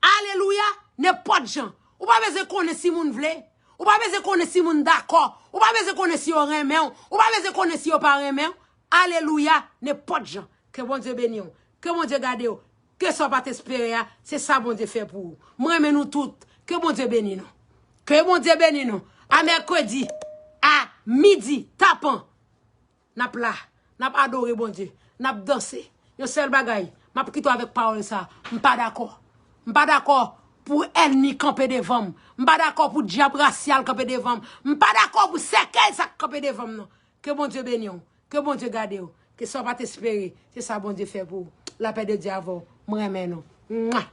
Alelouya, nenpòt jan. Ou pa bezwen konnen si moun vle. Ou pa bezwen konnen si moun dakò. Ou pa bezwen konnen si yo renmen w. Ou pa bezwen konnen si yo pa renmen w. Alelouya, nenpòt jan. Ke Bondye beni w. Ke Bondye gade w. Ke sa w pa t espere a, se sa Bondye fè pou ou. Mwen renmen nou tout. Ke Bondye beni nou. Ke Bondye beni nou. A mèkredi, a midi, tapan. N ap la. N ap adore Bondye. N ap danse. Yon sèl bagay, m ap kite w avèk pawòl sa. M pa dakò. M pa dakò pou ènmi kanpe devan m. M pa dakò pou dyab rasyal kanpe devan m. M pa dakò pou sèkèy sa k kanpe devan m nan. Ke Bondye beni w. Ke Bondye gade w. Ke sa w pa t espere, se sa Bondye fè pou ou. Lapè de Dye avè w. Mwen renmen nou. Mwa!